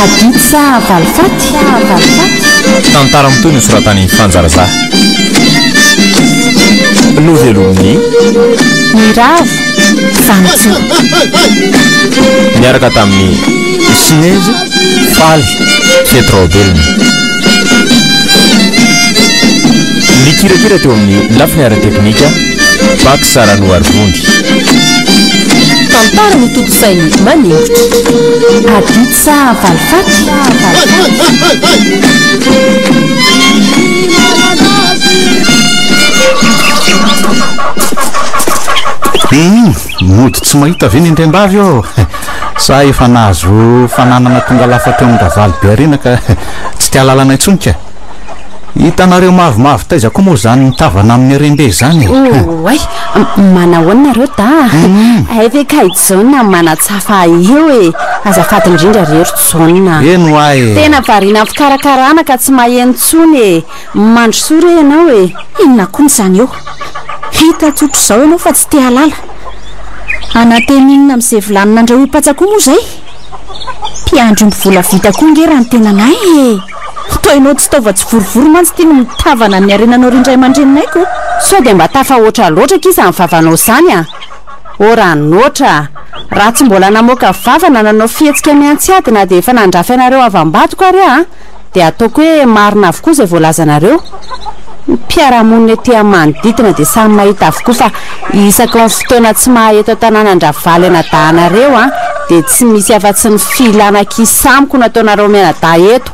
Adidy sa valifaty? Tantara mitohy nosoratan'i Fanja Razaha. Novelomin'i Miravo Vanintsoa. Niaraka tamin'i Sinezy Faly Fety Raobelina. Nikirakira teo amin'ny lafiny ara-teknika Pax Ranoarivony. Tantara notontosain'i Maningotra. Adidy sa valifaty? Hum, mody tsy mahita ve ny andriambavy ô? Sa efa nahazo fananana tonga lafatra eo amin-dRavalo be harena ka tsy tia lalana intsony ka? Hitanareo mavomavo taiza koa moa izany mitavana amin'ny harem-be izany e? Oay, manahoana nareo da? Hay ve kay Jaona manatsafa ahy eo e? Azafady indrindra re ry Jaona. Eny hoa e! Tena variana amin'ny fikarakarana ka tsy maheno intsony e! Mandrosoa re ianao e! Inona koa izany eo? Hita tsotr'izao ianao fa tsy te hahalala. Hanantena inona amin'izay vilany nandrahoim-patsa koa moa izay? Mpiandry omby volavita koa ange raha ny tenanay e! Toa ianao tsy taova tsy vorivory mantsy ity no mitavana ny harenanao ry indray aman-dreninay ko! Sao dia mba tafahoatra loatra akia izany vavanao izany a! Ô ranoatra a! Raha tsy mbola namoaka vava na nanao fihetsika mihantsy ady na dia efa nandrafy anareo havam-badiko ary aho dia ataoko hoe marina avokoa izay voalazanareo. Ny mpiara-monina ety amin'ny manodidina dia samy mahita avokoa fa isaky ny fotoana tsy maha eto an-tanàna an-dRavaly anadahinareo dia tsy misy afa-tsy ny filana kisa amiko no ataonareo mianadahy eto.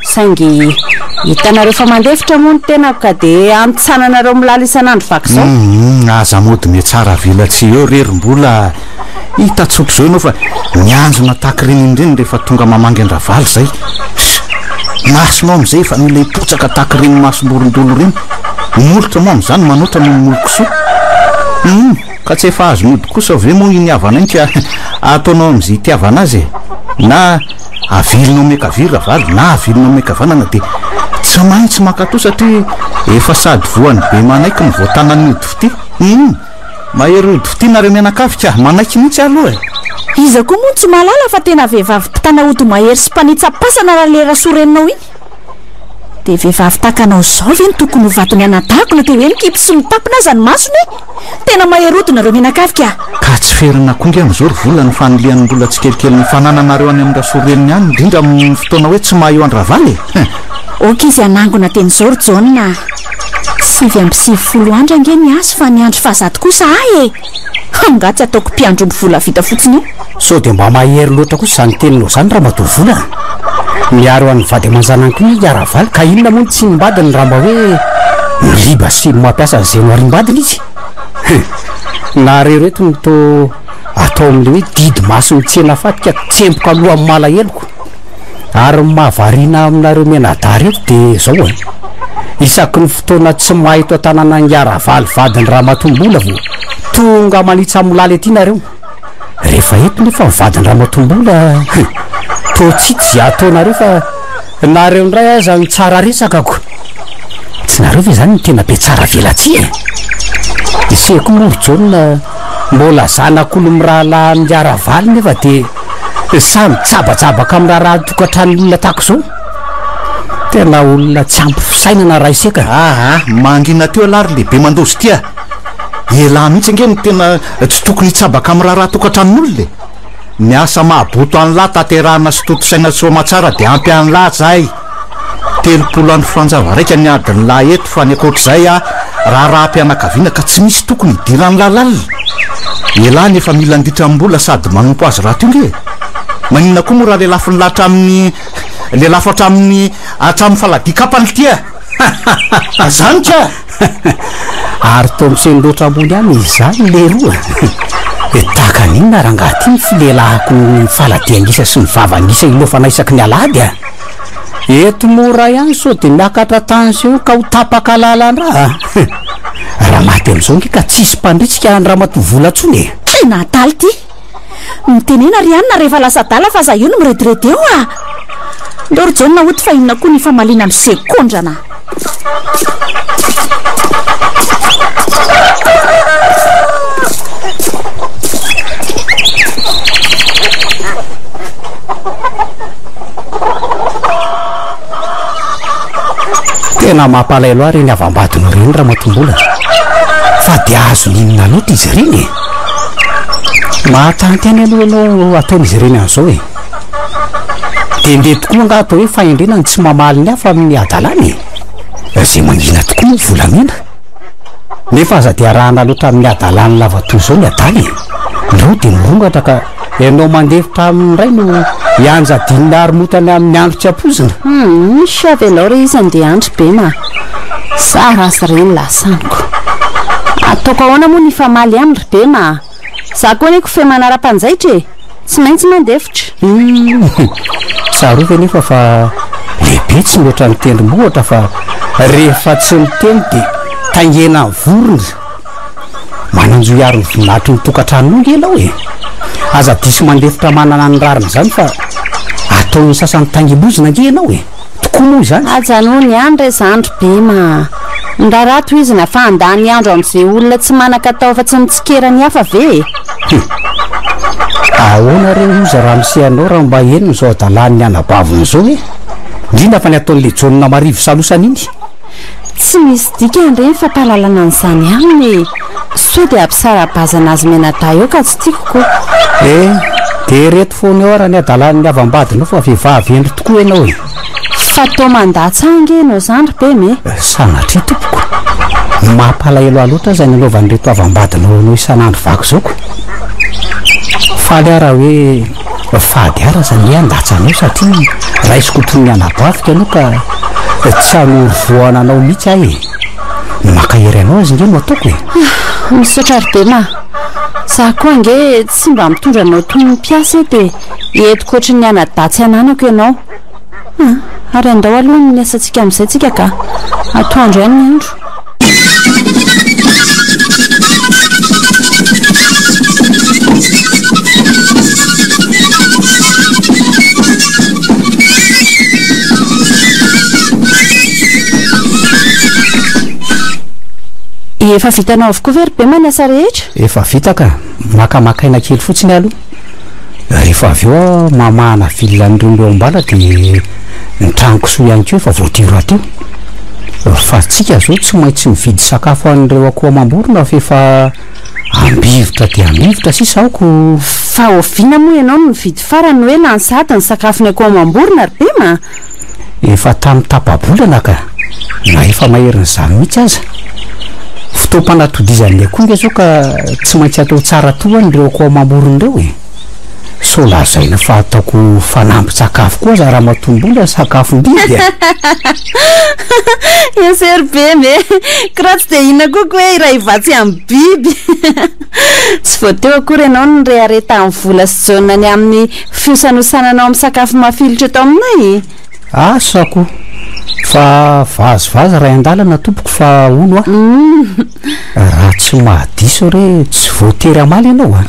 Saingy hitanareo fa mandefitra moa ny tenako ka dia antsananareo milaly isan'andro vaky izao. Humm aza mody mihatsara velatsihy eo re ry Mbola a! Hita tsotr'izao ianao fa mianjona tahaka ireny ireny rehefa tonga mamangy an-dRavalo izay. Ss! Masonao amin'izay efa mila hipotsaka tahaka ireny masom-borondolo ireny. Molotra moa amin'izany manoatra noho ny molo-kisoa. Humm! Ka tsy efa azo mody kosa ve moa iny havana iny ka ataonao amin'izay itiavana azy e? Na avilinao miankavia Ravalo na avilinao miankavanana dia tsy maintsy mankatò satria efa sady voan'ny be manaiky no voatanan'ny ody fitia. Humm! Mahery ody fitia nareo mianakavy ka! Manaiky mihitsy aloha e! Iza koa moa no tsy mahalala fa tena vehivavy mpitana ody mahery sy mpanitsa-pasana raha le Rasoa reninao iny? Dia vehivavy tahaka anao izao ve no tokony ho vadin'ny anadahiko na dia hoe mikipy sy mitapina aza ny masony e? Tena mahery ody nareo mianakavy ka! Ka tsy ferana koa nge amin'izao ry vola ny fanilihan'ny mbola tsikelikely ny fanananareo any amin-dRasoa reniny any indrindra amin'ny fotoana hoe tsy maha eo an-dRavaly e! Hein! Ok izy hanangona teny izao ry Jaona a! 99 andro ange ny azy fa ny andro fahazato kosa ahy e! Angaha tsy ataoko mpiandry omby volavita fotsiny io? Sao dia mba mahery loatra kosa izany teninao izany ramatoa Vola a! Miaro an'ny vady aman-janany koa anie i Ravalo ka inona moa no tsinim-badiny raha mba hoe miriba sy mampiasa an'izay noharim-badiny izy? Hum! Nareo ireto no toa atao amin'ilay hoe didy maso mitsena faty ka tsemboka aloha amin'ny malaheloko. Ary ny mahavariana aminareo mianadahy ireto dia izao an! Isaky ny fotoana tsy maha eto an-tanàna an'i Ravalo vadin'i Ramatoa Mbola vao tonga manitsa molaly aty nareo. Rehefa eto nefa ny vadin'i Ramatoa Mbola hein! Toa tsy hita izay ataonareo fa nareo indray aza no tsara resaka ko! Tsy nareo ve izany no tena be tsara velatsihy e? Ise koa moa ry Jaona mbola zanak'olo-mirahalahy amin'i Ravalo nefa dia Sahy mitsabatsabaka amin'ny raharahan-tokantranon'olona tahaka izao? Tena olona tsy ampy fisainana raha iseka. Aa, mangina teo ialahy ry lehibe mandroso ity a! Ialahy mihitsy ange no tena tsy tokony hitsabaka amin'ny raharahan-tokantranon'olona e! Ny asa maha-boto an'lah tanterahina sy tontosaina soa aman-tsara dia ampy an'lah zay! 30 andro fanjava raika ny adin'lah eto fa ny ankoatr'izay a, raharaham-pianakaviana ka tsy misy tokony hidiran'lah lalina. Elah nefa mila anditram-bola sady manompo azy rahateo nge e! Maninona koa moa raha lelafin'lah hatramin'ny lelafo hatramin'ny hatramin'ny faladian-kapany ity a! Zany ka! Ary toa miseho loatra ambony ihany izany leroa a! Dia tahaka ny inona rangahy ity ny filelahako ny faladian-gisa sy ny vavan-gisa ilaofana isaky ny alahady a! Eto mora ihany sao dia miakatra tension ka ho tapaka lalan-drà a! Raha maty amin'izao ange ka tsisy mpandrisika an-dRamatoa Vola intsony e! Tena adala ity! Mitenena ry anona rehefa lasa adala fa aza eo no mirediredy eo a! Ndao ry Jaona hody fa inona koa ny famaliana amin'ny sekondrana? Tena mampalahelo ahy ireny havam-badinao ireny Ramatoa Mbola. Fa dia azony inona loatra izy ireny e? Mahatanty aina aloha ianao ataon'izy ireny an'izao e. Dia ndeha tokoa angaha atao hoe fahendrena ny tsy mamaly ny hafa amin'ny hadalana e? Izay mangina tokoa moa volamena. Nefa aza dia arahana loatra amin'ny hadalany lava toy izao ny adala e! Ndrô dia mirongatra ka ianao mandefitra aminy indray no hianjadian'ny haromotany amin'ny andro tsy ampoizina. Humm, misy avelao re izy andeha andry Bema a! Zara azy ireny lasaniko. Ataoko ahoana moa ny hifamaly aminy ry Bema a! Za koa anie kofehy manara-panjaitra e! Tsy maintsy mandefitra. Humm! Tsarovy anefa fa lehibe tsy mihoatra ny tendrombohitra fa rehefa tsy miteny dia taingenan'ny vorona. Manan-jo hiaro ny voninahitry ny tokantranonao nge ianao e! Aza diso mandefitra manana ny rariny izany fa ataon'ny sasany taingim-bozona nge ianao e! Tokoa moa izany. Ajanony ihany re zandry Bema a! Ny raharaha tohizina fa handany andro amin'izay olona tsy manan-katao afa-tsy mitsikera ny hafa ve e? Hum! Ahoana re oza ramose anao raha mba henony izao hadalan'ny anabaviny izao e? Indrindra fa ny ataon'ilay Jaona marivo salosana iny. Tsy misy dikany re ny fampahalalana an'izany aminy e! Sao dia hampisara-bazana azy mianadahy eo ka tsy tiako ko! Eh! Dia ireto foana eo ara ny hadalan'ny havam-badinao fa vehivavy hendry tokoa ianao e! Fa toa mandatsa ange ianao izany ry Bema e! Sanatria tompoko! Mampalahelo ahy loatra aza ny anaovan'ireto havam-badinao anao isan'andro vaky izao ko! Faly aho raha hoe. Fady ahy raha zany hoe handatsa anao satria raisiko toy ny anabaviko ianao ka tsy hanoro vohana anao mihitsy aho e! Ny mankahery anao aza ange no ataoko e! Misaotra ry Bema a! Za koa ange tsy mba mitondra anao toy ny mpiasa eto e! Entiko ohatry ny anadahy tsy ananako ianao. Ary andao aloha ny asantsika amin'izay tsika ka! Atoandro ihany ny andro. Efa vitanao avokoa ve ry Bema ny asa rehetra? Efa vita ka. Makamaka aina kely fotsiny aho aloha. Rehefa avy eo aho mamahana vilona an'ireo eo am-bala dia ny tranon-kisoa ihany koa efa voadio rahateo. Fa tsika zao tsy maintsy mividy sakafo an'ireo akoho amam-borona f'efa ambivotra dia ambivotra sisa ao ko. Fa oviana moa ianao no nividy farany hoe lany sahady ny sakafon'ny akoho amam-borona ry Bema a? Efa tamin'ny tapa-bolana ka, na efa maherin'izany mihitsy aza. Fotoam-panatodizan'ny akoho nge zao ka tsy maintsy atao tsara toa an'ireo akoho amam-borona ireo e. Sao lazaina fa ataoko fanampin-tsakafo koa aza ramatoa Mbola sakafom-biby a! Ese ry Bemy e! Ko raha tsy dia inona koa ko hoe iray vatsy amin'ny biby! Tsy vao teo akory ianao no nirehareha tamin'i Vola sy Jaona ny amin'ny fiosanosananao amin'ny sakafo mafilotra eto aminay e! Asa ko! Fa vazivazy ray an-dalana tompoko fa hono a! Raha tsy mahadiso re tsy voatery hamaly ianao a!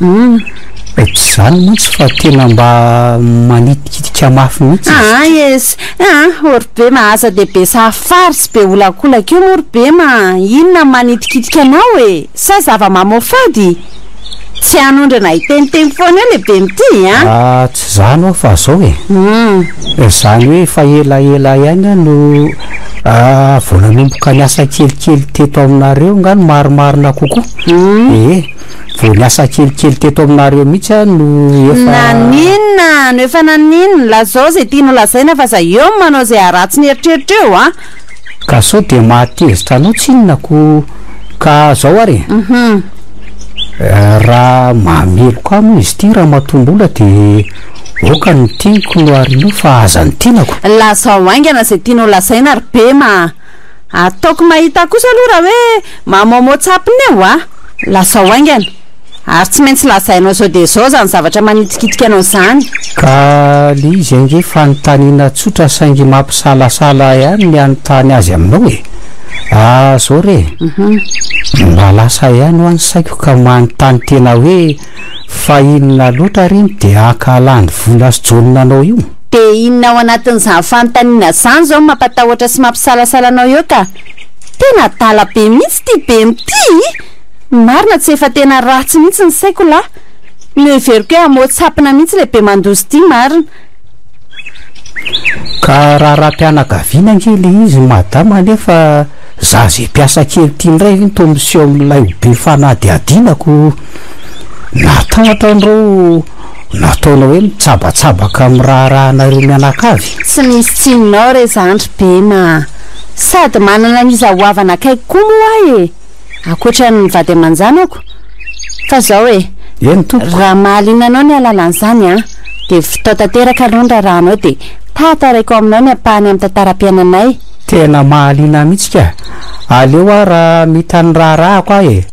Tsy izany mantsy fa tena mba manitikitika mafy mihitsy izy Aa es aa ô ry Bema aza dia be safary sy be olakolaka eo moa ry Bema a! Inona no manitikitika anao e? Sa zava-mamoafady? Tsy hanondrana hiteniteny foana eo le Bema ity a! Ah tsy izany hoa fa zao e! Izany hoe efa elaela ihany aho no vao nanomboka niasa kelikely teto aminareo nga no marimarina kokoa. Ee, vao niasa kelikely teto aminareo mihitsy aho no efa. Naninona no efa naninona? Lazao izay tianao lazaina fa aza eo no manao izay haharatsy ny eritreritra eo a! Ka sao dia mahatezitra anao tsinona ko ka zao ary e! Raha mahameloka ahy moa izy ity ramatoa Mbola dia Aoka ny teniko no arinao fa aza ny tenako. Lazao haingana izay tianao lazaina ry Bema a! Ataoko mahita kosa aloha raha hoe mamaomao tsapina eo a! Lazao haingana. Ary tsy maintsy lazainao izao dia izao izany zavatra manitikitika anao izany. Ka le izy ange fanontaniana tsotra saingy mampisalasala ihany ny hanontany azy aminao e! Ah zao re e! Mba lasa ihany hoa ny saiko ka manontany tena hoe Fa inona loatra re no dia ankahalan'i Vola sy Jaona anao io? Dia inona ao anatin'izany fanontaniana izany izao no mampatahotra sy mampisalasala anao eo ka? Tena adala be mihitsy ity Bemy ity! Marina tsy efa tena ratsy mihitsy ny saiko lahy. Noheveriko hoe hamoa tsapina mihitsy ilay Bemandoza ity marina. Ka raharaham-pianakaviana ange le izy madama nefa za ze mpiasa kely ity indray ve no toa miseho amin'ilay ho be fanadihadiana ko natahotra anreo nataonao hoe mitsabatsabaka amin'ny raharahanareo mianakavy. Tsy misy tsininao re zandry Bema a! Sady manana an'iza ho havana akaiky koa moa aho e! Ankoatra ny vady aman-janako. Fa zao e! Eny tompoko. Raha mahaliana anao ny halalan'izany an, dia vitao tanteraka aloha ny raharahanao dia tantaraiko aminao ny ampahany amin'ny tantaram-piainanay. Tena mahaliana mihitsy ka! Aleo aho raha mita ny raharahako aho e!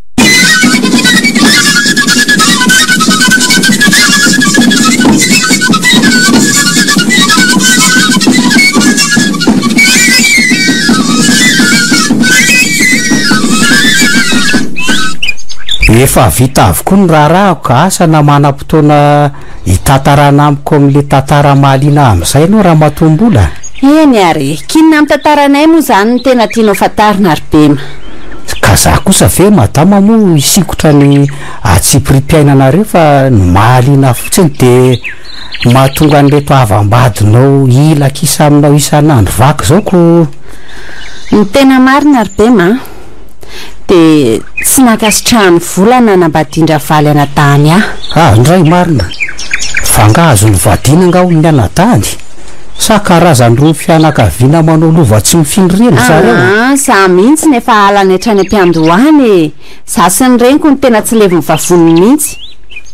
Efa vita avokoa ny raharahako ka asa na manam-potoana hitantarana amiko amin'ilay tantara mahaliana amin'izay ianao Ramatoa Mbola? Eny ary e! K'inona amin'ny tantaranay moa izany no tena tianao fantarina ry Bema? Ka za kosa ve madama moa hisikotra ny antsipiriam-piainanareo fa ny mahaliana fotsiny dia mahatonga an'ireto havam-badinao hila kisa aminao isan'andro vaky izao ko. Ny tena marina ry Bema a, dia tsy nankasitrahan'ny vola nanambadian-dRavaly anadahiny ahy. Ah ndray marina! Fa angaha azo novadiana angaha hono ny anadahiny? Sa karazan'irony fianakaviana manao lova tsy mifindra ireny ry zareo? Aa, za mihitsy no efa halany hatrany am-piandohana e! Za sy ny reniko no tena tsy levon'ny vavoniny mihitsy.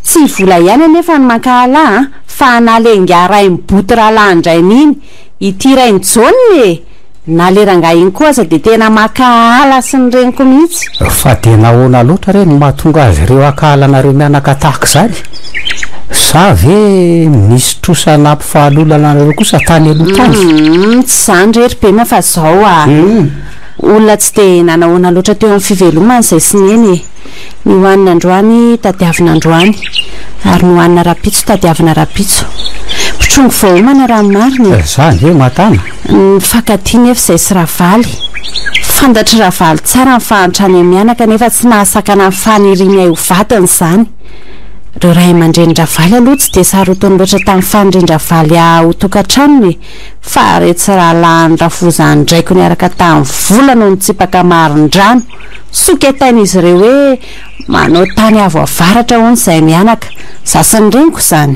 Tsy vola ihany anefa no mankahala ahy fa na le ingahy Rainiboto rahalahin-drainy iny, ity rain'i Jaona e! Na le rangahy iny koa aza dia tena mankahala sy ny reniko mihitsy. Fa dia nahoana loatra re no mahatonga azy ireo hankahala anareo mianaka tahaka izany? Sa ve nisy trosa nampifahalolana anareo kosa tany aloha tany? Humm, tsy izany re ry Bema fa zao ah. Olona tsy dia nanahoana loatra teo amin'ny fivelomany izay sy neny e. Ny hohanina androany tadiavina androany, ary ny hohanina rahampitso tadiavina rahampitso. Mpitrongy voaomana raha ny marina e. Zany ve madama? Nifankatia nefa izay sy Ravaly. Fantatr'i Ravaly tsara ny fahantrany mianaka nefa tsy nahasakana ny faniriany ho vadiny izany. Ireo ray aman-drenin-dRavaly aloha tsy dia sarotiny loatra tamin'ny fanirian-dRavaly ho tokantranony e. Fa retsy rahalahin'i rafozan-draiko niaraka tamin'ny vola no nitsipaka marin-drano. Soketain'izy ireo hoe manao tany avo avaratra hono izahay mianaka. Za sy ny reniko izany.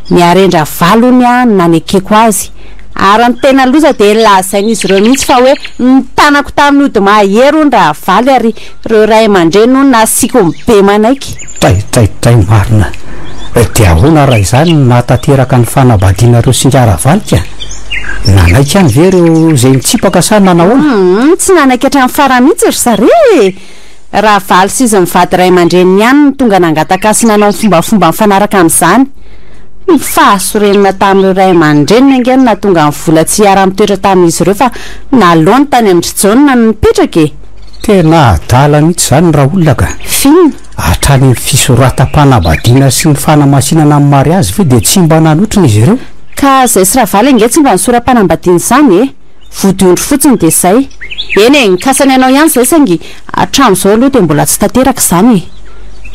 Ny haren-dRavalo hono aho no nanekeko azy. Ary ny tena loza dia lazain'izy ireo mihitsy fa hoe notanako tamin'ny ody mahery hono Ravalo ary ireo ray aman-dreny hono nasiako ny be manaiky. Tay tay tay marina. Dia ahoana raha izany no nahatanteraka ny fanambadianareo sy ingahy Ravalika? Nanaiky ihany ve ireo izay nitsipaka sa nanahoana? Humm, tsy nanaiky hatramin'ny farany mihitsy ry zareo e! Ravalo sy izy mivady ray aman-dreniny ihany no tonga nangataka sy nanao ny fombafomba mifanaraka amin'izany. Ny fahasorenana tamin'ireo ray aman-dreniny ange no nahatonga ny vola tsy hiara-mitoetra tamin'izy ireo fa naleony tany amin-dry Jaona no nipetraka e! Tena adala mihitsy izany raolona ka! F'inona? Hatrany amin'ny fisoratam-panambadiana sy ny fanamasinana ny mariazy ve dia tsy mba nanotrona izy ireo? Ka izay sy Ravalo ange tsy mba nisora-panambadiana izany e! Vodiondry fotsiny dia izay. Eny e, nikasa ny hanao ihany izay saingy hatramin'izao aloha dia mbola tsy tanteraka izany e!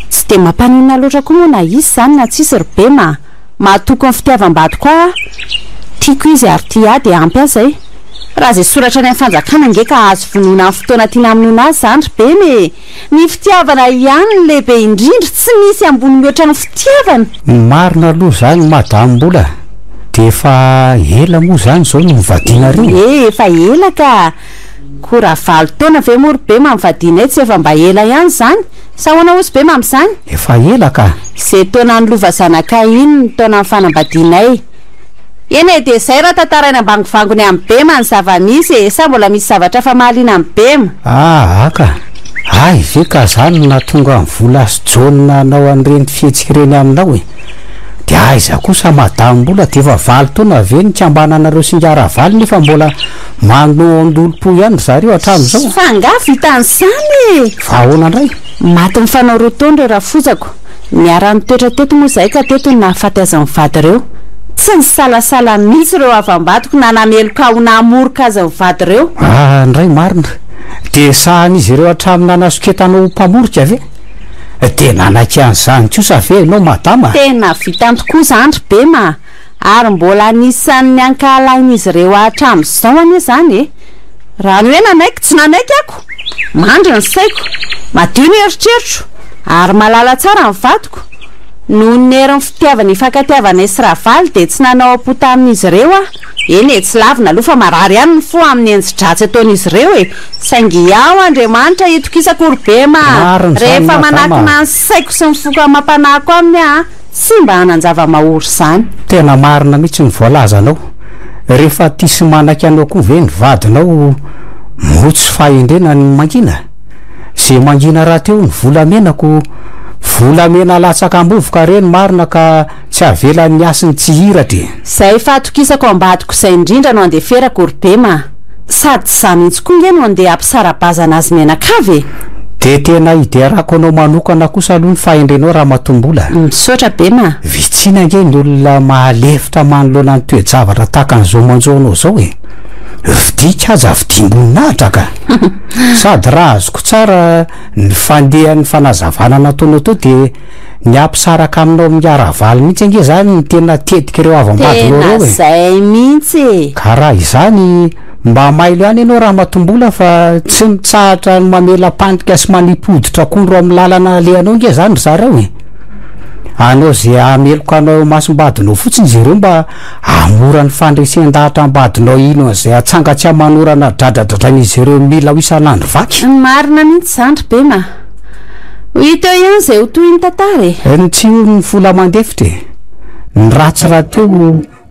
Tsy dia mampaninona loatra koa moa na hisy izany na tsy hisy ry Bema a! Mahatoky ny fitiavam-badiko ahy aho. Tiako izy ary tia ahy dia ampy ahy izay. Raha izay soratra any amin'ny fanjakana ange ka azo vonoina amin'ny fotoana tiana hamonoana azy izany ry Bema e! Ny fitiavana ihany no lehibe indrindra, tsy misy ambony mihoatra ny fitiavana. Marina aloha izany madame Mbola, dia efa ela moa izany izao no nivadianareo? Ie, efa ela ka! Koa raha valo taona ve moa ry Bema nivadianay tsy efa mba ela ihany izany? Sa ahoana hozy Bema amin'izany? Efa ela ka! Izay taona nilova zanakay iny ny taona nifanambadianay. Eny e, dia izay raha tantaraina ambangovangony amin'i Bema ny zava-misy e, sa mbola misy zavatra hafa mahaliana an'i Bema? Aa ka! Hay ve ka zany no nahatonga an'i Vola sy Jaona hanao an'ireny fihetsika ireny aminao e! Dia aiza kosa Madame Mbola dia efa valo taona ve nikambananareo sy ingahy Ravalo nefa mbola manao an-dolompo ihany ry zareo hatramin'izao? Fa angaha vitan'izany e! Fa ahoana indray? Maty nifanao roa taona ireo rafozako. Niara-nitoetra teto moa izahay ka teto no nahafaty azy mivady ireo. Tsy nisalasala mihitsy ireo havam-badiko na nameloka ahy ho namoroka azy mivady ireo. Ah, ndray marina. Dia sahan'izy ireo hatramin'ny nanasoketanao ho mpamorika ve? Dia nanaiky an'izany kosa ve ianao madama? Tena vitany tokoa izany ry Bema a! Ary mbola anisan'ny ankahalain'izy ireo hatramin'izao anie izany e! Raha ny hoe nanaiky, tsy nanaiky ako! Mandry ny saiko, madio ny eritreritro, ary mahalala tsara ny vadiko. Noho ny herin'ny fitiavana ifankatiavanay sy Ravaly dia tsy nanao am-po tamin'izy ireo aho. Eny e, tsy lavina aloha fa marary ihany ny fo amin'ny enji-dratsy ataon'izy ireo e! Saingy ao Andriamanitra itokisako ry Bema a! Marina izany Rehefa madama manakina a! ny saiko sy ny foko amam-panahiko aminy aho, tsy mba hanan-java-mahory izany. Tena marina mihitsy ny voalazanao. Rehefa tia sy manaiky anao koa ve ny vadinao moa tsy fahendrena ny mangina? Ze mangina rahateo ny volamenako, volamena alatsaka am-bovoka re ny marina ka tsy avelan'ny hasiny tsy hiratra e! Zay fahatokisako ambadiko zay indrindra no andeferako ry Bema a! Sady tsy za mihitsy koa nge no andeha hampisara-bazana azy mianakavy e! Dia tena hiderako anao manokana kosa aloha ny fahendrenao Ramatoambola a! Misaotra Bema a! Vitsiana ange ny olona mahalefitra manoloana ny toe-javatra tahaka an'izao manjo anao izao e! Vidika aza vidiam-boninahitra ka! Sady raha azoko tsara ny fandehan'ny fanazavana nataonao teo dia ny hampisaraka aminao amin'i Ravaly mihitsy ange izany no tena tetik'ireo havam-badinao Tena ireo e! izay mihitsy e! Ka raha izany mba mailo ihany ianao Ramatombola fa tsy mitsahatra ny mamela-pandrika sy manipy hoditra akondro amin'ny lalana alehanao ange izany ry zareo e! Hanao izay hahameloka anao eo imasom-badinao fotsiny izy ireo mba Hahamora ny fandresen-dahatra ambadinao hino an'izay atsanga tsy aman'orana dradradradrain'izy ireo mila ho isan'andro vaky. Marina mihitsy izany ry Bema a! Ho hita eo ihany izay ho tohin'ny tantara e! Ny tsy io ny vola mandefitra e! Ny ratsy rahateo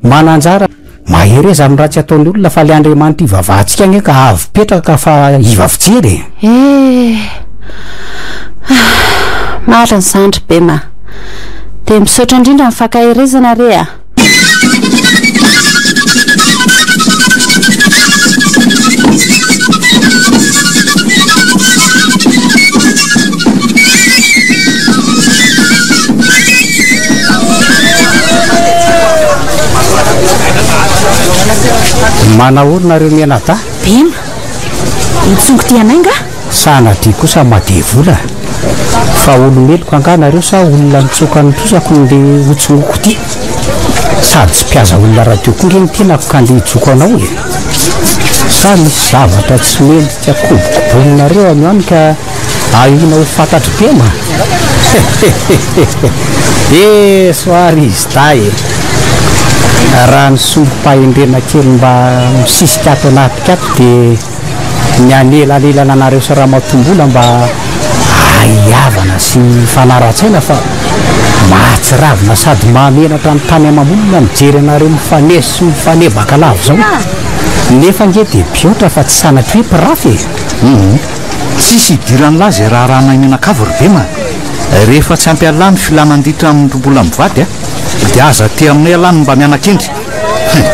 mananjara. Mahereza amin'ny ratsy ataon'ny olona fa le Andriamanitra ivavahantsika anie ka avo petraka fa iva fijery e! Eh! Marina izany ry Bema a! Dia misaotra indrindra ny fankaherezana re a! Manahoana nareo mianadahy? Bema, mitsongo tia anay nga? Sanatria kosa madevola fa olo-meloka angaha nareo sa olona nitsoka ny trosako no ndeha hotsongoko ity? Sady tsy mpihaza olona rahateo koa nge ny tenako ka ndeha hijoko anao e! Sa misy zavatra tsy mendrika kobokoboninareo any ho any ka ahiana ho fantatr'i Bema? Hehehehe! Soa ry izy dahy e! Raha ny sombim-pahendrena kely mba misisika ato anatiko ato dia. Ny hanelanelana anareo sy Ramatoambola mba hahay-havana sy hifanara-tsaina fa mahatsiravina sady mahamenatra ny tany ama-monina mijery anareo mifanesy sy mifanebaka lava izao. Nefa ange dia mpihoatra fa tsy sanatria hoe mpirafy e! Hum. Tsisy idiran'lah izay raharahanay mianakavy ry Bema a! Rehefa tsy ampy an'lah ny filana handitra amin'ny mbola mivady a! Dia aza aty aminay ialahy no mba mianakendry. Hein!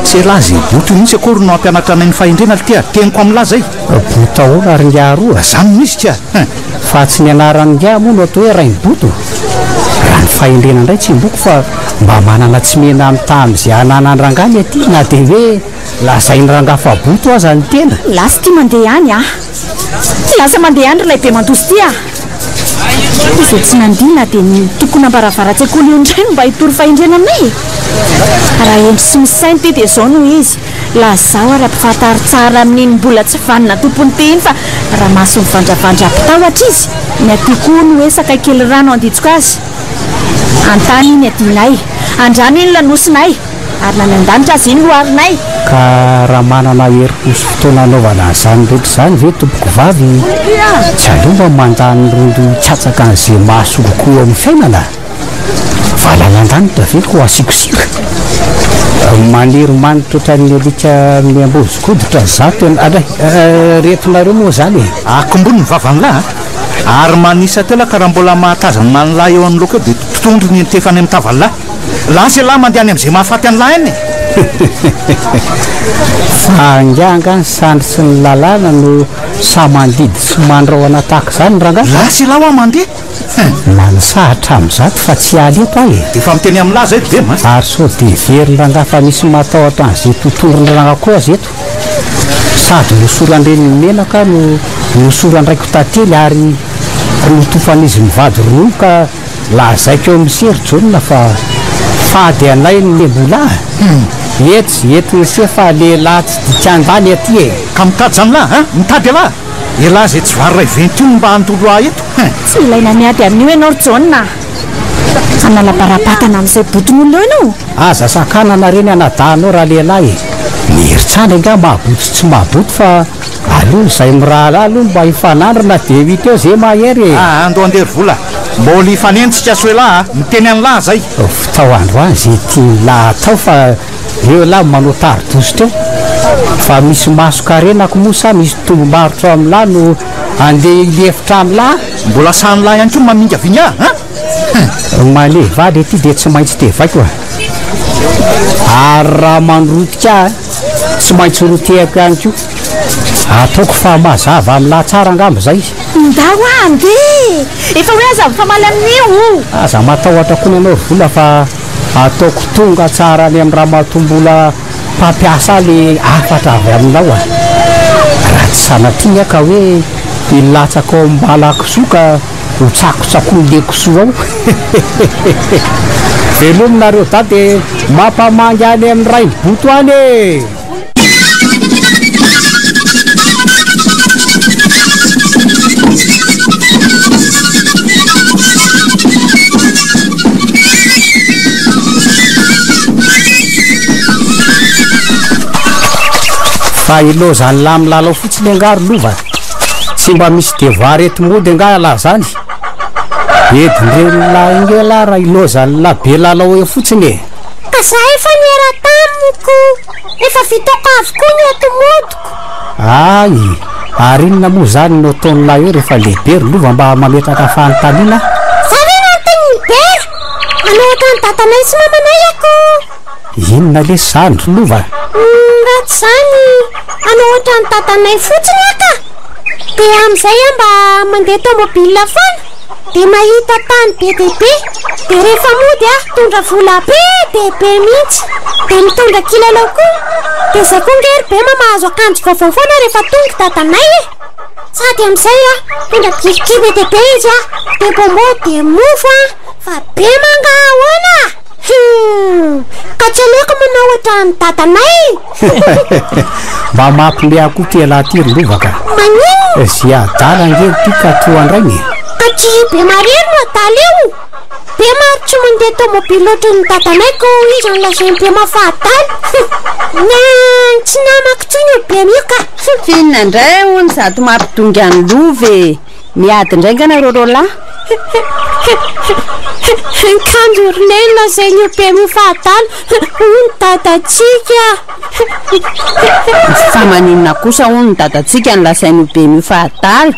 Tsy elah ze boto io mihitsy akory no hampianatra anay ny fahendrena lty a! Teniko amin'lah zay! Boto ahoana ry ingahy roa? Zany no izy ka! Hein! Fa tsy ny anaran'ingahy moa no atao hoe Rainiboto? Raha ny fahendrena indray tsy mboko fa mba manana tsy mena mitaha amin'izay ananan-drangahy ny aty na dia hoe lazain'i rangahy fa boto aza ny tena. Lasa ity mandeha any ah! Lasa mandeha any ry ilay be mandosy ity ah! Izay tsy nandia na dia ny tokonam-baravaran-tsekoly io indray no mba hitory fahendrena aminay e! Raha hendry sy misaina ity dia izao no izy, lazao ary ampifantaro tsara amin'iny mbola tsy vanona tompon'ny te iny fa ramaso mivandravandra ampitahotra izy, ny aty koa hono hoe sakay kely rano handitsoka azy. An-tany iny adinay, an-drano iny lanosinay. Ary na ny an-danitra aza iny loharinay. Ka raha manana herim-po sy fotoana hanaovana an'izany rehetra izany ve tompokovavy, tsy aleo mba mandany rondo hikatsaka an'izay mahasoa kokoa eo amin'ny fiainana? Valalan-danitra ve ko asiako sira? Maniry manitra ohatran'ny alika miambozon-koditra zato ianao, alay, retonareo moa izany e! Akombony ny vavan'lah a! Ary manisa teo lah ka raha mbola mahatazana an'lah eo anoloako eo dia tondro ny tefany amin'ny tavan'lah. Lasa ialahy mandeha any amin'izay mahafaty an'lah any e! Fa angaha angaha ny sandry sy ny lalàna no sahy mandidy sy mandrahona tahaka izany rangahy? Lasa ialahy hoa mandeha! Hum! Lany sahy hatramin'izato fa tsy hiala eto aho e! Dia efa miteny amin'lah izay ry Bema a! Ary sao dia heverin'ny rangahy fa misy matahotra an'izay tontolon'ny rangahy koa aza eto? Sady nosoran-dreniny menaka no nosoran-draiko tantely ary notofan'izy mivady ronono ka Lazaiko eo amin'ny sery Jaona fa Fady anay ny mbola a! Eto ze eto ise fa lehilahy tsy dikan-dany aty e! Ka mitady zany lah a! Mitady elah! Elah ze tsy vary ray venty io no mba handolo ahy eto hein! Tsy ilaina miady amin'io ianao ry Jaona a! Hanala bara-batana amin'izay boton'olona eo ianao? Aza sakanana re ny anadahinao ralehilahy e! Ny herin-tsandry angaha mahaboto sy tsy mahaboto fa aleo izay mirahalahy aloha mba hifanandrina dia ho hita eo ze mahery e! Aa andao andeha ry vola! Mbola hifanenjika so elah a! Miteny an'lah zay! Vitao androany ze tian'lah atao fa eo elah manao tari-dositra eo! Fa misy mason-karenako moa sa misy tombom-barotra ao amin'lah no andeha hilefitra amin'lah? Mbola sahin'lah ihany koa ny mamingavinga ahy an! Hum! Manevaly ety dia tsy maintsy tevaiko a! Ary raha mandrotika ahy, tsy maintsy rotehako ihany koa. Ataoko fa mazava amin'lah tsara angamba izay. Ndao hoa andeha e! Efa hoe aza mifamaly amin'io! Aza matahotra koa ianao ry vola fa ataoko tonga tsara any amin'i ramatoa mbola mpampiasa ahy le hafatra avy aminao a! Raha tsy sanatria anie ka hoe hilatsaka ao am-bala-kisoa ka Ho tsakotsakoin'le kisoa ao. Veloma nareo dada e! Mampamangy any amin'ny rainiboto any e! Fa ilaozan'lah milalao fotsiny angaha ry lova? Tsy mba misy devoir eto mody angaha elah zany? Edindren'lah iny elah raha ilaozan'lah be lalao eo fotsiny e! Ka za efa niera tamiko, efa vitako avokoa ny eto modiko. Ay! Ary inona moa zany no ataon'lah eo rehefa lehibe ry lova mba mametraka fanontaniana aho? Za ve nanontany ny Bera? Hanao ohatran'ny dadanay sy mamanay ako! Inona lesy zany ry lova? Humm raha tsy zany hanao ohatran'ny dadanay fotsiny aho ka! Dia amin'izay aho mba mandeha tomobile foana dia mahita tany be dia be dia rehefa mody aho mitondra vola be dia be mihitsy dia mitondra kilalao koa dia izay koa nge ry Bema mahazo akanjo vaovao foana rehefa tonga i dadanay e! Sady amin'izay aho mitondra biscuit be dia be izy an dia bonbon dia mofo an fa Bema angaha ahoana? Humm! Ka tsy aleoko manao ohatran'ny dadanay e! Mba mampime ahy koa ty ialahy ty ry Lova ka! Maninona? Ze adala ange ity ka toa an-drainy e! Ka tsy i Bemarery no adala eo! Bema ary tsy mandeha tomobily ohatran'ny dadanay ko iza no lazain'i Bema fa adala? Humm! Nyan! Tsy namako intsony io Bema io ka! F'inona indray hono izato mampidongy an'i Lova e! Miady indray nga nareo roalahy? Kanjo ry neny lazain'io Bema io fa adala hono dadantsika. Fa maninona kosa hono ny dadantsika no lazain'io Bema io fa adala?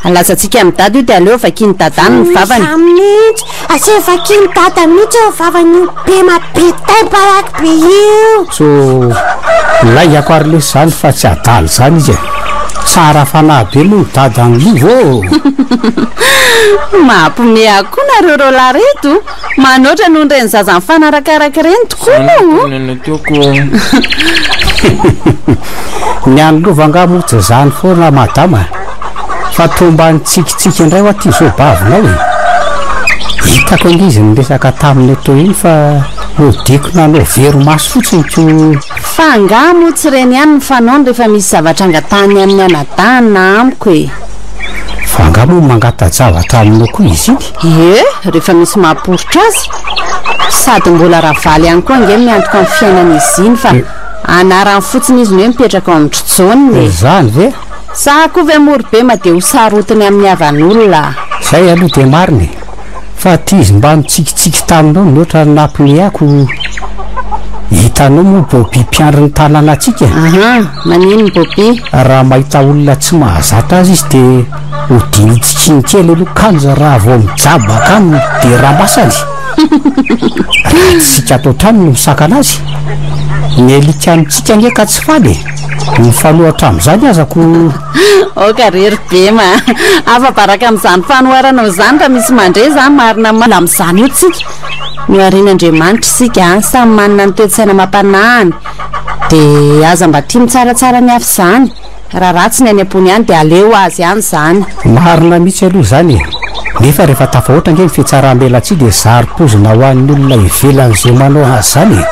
Alatsatsika amin'i dada io dia aleo vakian'i dada any ny vavany. Izany mihitsy, asio vakian'i dada mihitsy eo vavan'io Bema be taim-paraky be io. So laingako ary lesy zany fa tsy adala zany izy e! Tsara fanahy be moa ny dadan'i Lova ô! Mampime ahy koa nareo roalahy reto, manoatra noho ireny zaza mifanarakaraka ireny tokoa moa o! Ny an'i Lova angaha moa tsy zany foana madama fa toa mba nitsikitsiky indray hoa ty zobavinao e! Hitako ange izy niresaka taminy teo iny fa nodiako nanao very maso fotsiny ko. Fa angaha moa tsy ireny ihany ny fanaony rehefa misy zavatra angatahany amin'ny anadahiny na amiko e! Fa angaha moa mangata-javatra aminao koa izy iny? Ie, rehefa misy mahaporitra azy. Sady mbola Ravaly ihany koa ange no miantoka ny fiainan'izy iny fa anarany fotsiny izy no hoe mipetraka ao amin-dry Jaona e! Izany ve? Za koa ve moa ry Bema dia ho sarotiny amin'ny havan'olona a! Zay aloha dia marina e! Fa ty izy mba nitsikitsiky taminao no ohatran'ny nampinehako Hitanao moa Bobby mpiandry ny tanànantsika e! Aha, maninona Bobby? Raha mahita olona tsy mahazatra azy izy dia odiany tsikiany kely aloha kanjo raha vao mijabaka aminy dia rambasany. Raha tsy isika ato an-trano no misakana azy. Ny alika amintsika ange ka tsy faly e! Mifanohatra amin'izany aza ko. Aoka re ry Bema a! Afa-baraka amin'izany fanoharanao izany raha misy mandre izany marina marina amin'izany eo tsika. Noharian'Andriamanitra isika a! Samy manana ny toe-tsaina amam-panahiny. Dia aza mba tia mitsaratsara ny hafa izany. Raha ratsy ny any am-pony any dia aleo azy any izany. Marina mihitsy aloha izany e! Nefa rehefa tafahoatra ange ny fitsaram-belatsihy dia zary pozina ho an'ny olona ivelan'izay manao azy izany e!